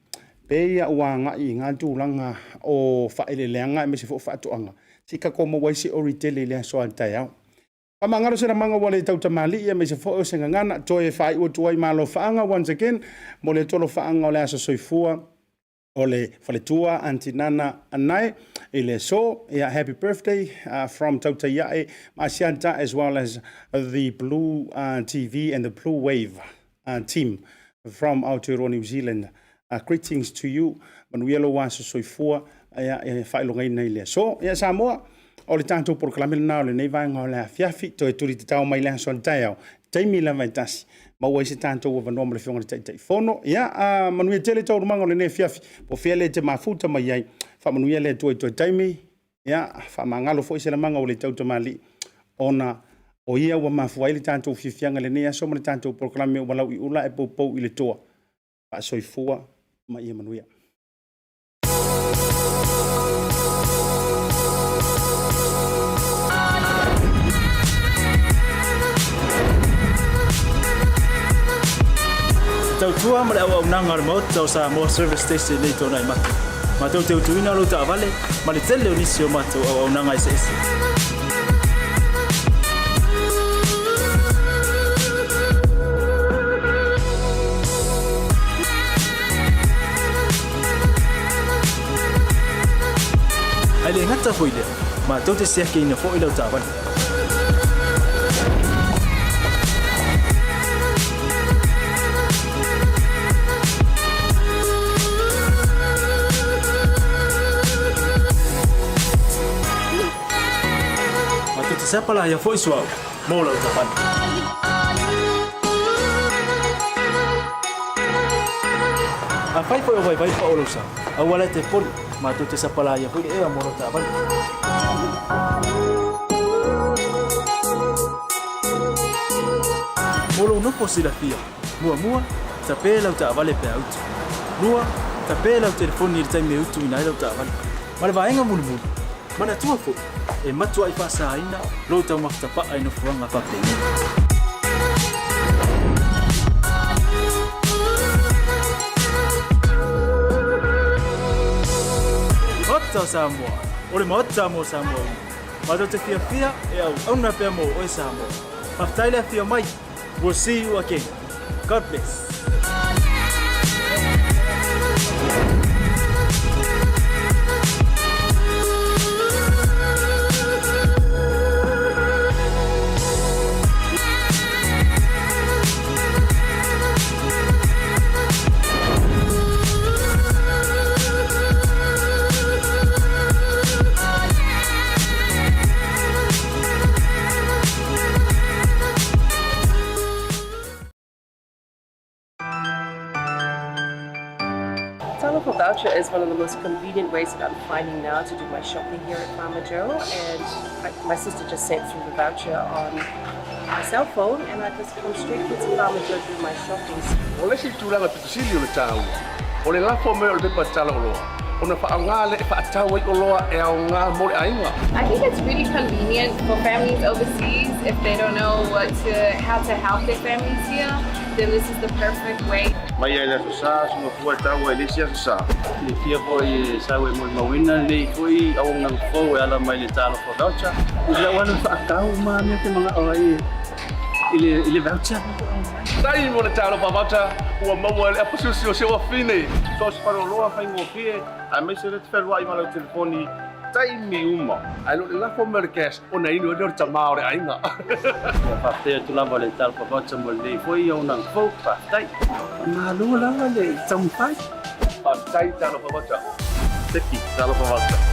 pei lava ua agai i na tulaga o faaeleeleaga aemaise foi o faatoaga, se i tatou maua ai se ori tele i le aso a taeao. Faamagalo se lamaga ua le tautamalii aemaise foi o se gagana toe faaiu atu ai ma alofaaga once again mo le tolofaaga o le aso soifua o le faletua Aunty Nana Anae i le aso. Yeah, happy birthday from Tautaiae Asiata as well as the Blue TV and the Blue Wave team from Aotearoa New Zealand. Greetings to you. Manuia lou aso soifua ia e faailogaina i le aso. Ia Samoa, o le tatou polokalame lena o lenei vaega o le afiafi, toe tuli tatao mai le aso a le taeao, taimi lava e tasi, maua ai se tatou avanoa ma le Afioga i le Taitaifono. Ia, manuia tele taualumaga o lenei afiafi, po o fea le e te mafuta mai ai, faamanuia le Atua i toe taimi, ia, faamagalo foi se lamaga ua le tautamalii, ona o ia ua mafua ai le tatou fiafiaga i lenei aso ma le tatou polokalame ua lauiula ae poupou i le toa. Faasoifua ma ia manuia. Tautua ma le auaunaga a le Maota o Samoa Service Station i Tuanai Mata. Matou te utuina lou taavale ma le tele o nisi o matou auaunaga eseese. Ae le gata foi i lea, matou te siakiina foi lau taavale. Matou te sapalaia foi suauu mo lau taavale. Afai foi o vaivai pao lou sa, aua la e te poli, matou te sapalaia foi le ea mo lau taavale. Mo lou nofo silafia, muamua, tape lau taavale pe a utu. Lua, tape lau telefoni i le taimi e utuina ai lau taavale. Ma le vaega mulimuli, manatua foi, e matuai faasaina lou taumafa tapaa i nofoaga faapenei. Maota o Samoa, o le Maota mo Samoa uma. Matou te fiafia e auauna pea mo oe Samoa. Faafetai le afio mai. We'll see you again. God bless. Talofa voucher is one of the most convenient ways that I'm finding now to do my shopping here at Farmer Joe, and my sister just sent through the voucher on my cell phone, and I just come straight here to Farmer Joe to do my shopping. O le isi tulaga pito sili o le taua, o le lafo mai o le pepa tala oloa, ona faaaoga lea e faatau ai oloa e aoga mo le aiga. I think it's really convenient for families overseas if they don't know what to, how to help their families here, then this is the perfect way. Mai ai le Aso Sa, suga fua e taua i le isi Aso Sa. Silafia foi e sau e molimauina lenei foi auaunaga fou e ala mai le Talofa Voucher. I lau alu faatau ma mea te manao ai i le i le voucher. Tai mo le Talofa Voucher ua maua e le apasusi o si ou afine. So o se faleoloa faigofie aemaise le te fealuai ma lau telefoni taimi uma. Ae le o le lafo mai o le cash ona inu ai lea o le tama o le aiga. Ia faafetai atu lava le Talofa Voucher mo lenei foi auaunaga fou. Faafetai. Malo lava le taumafai. Faafetai Talofa Voucher. Teki Talofa Voucher.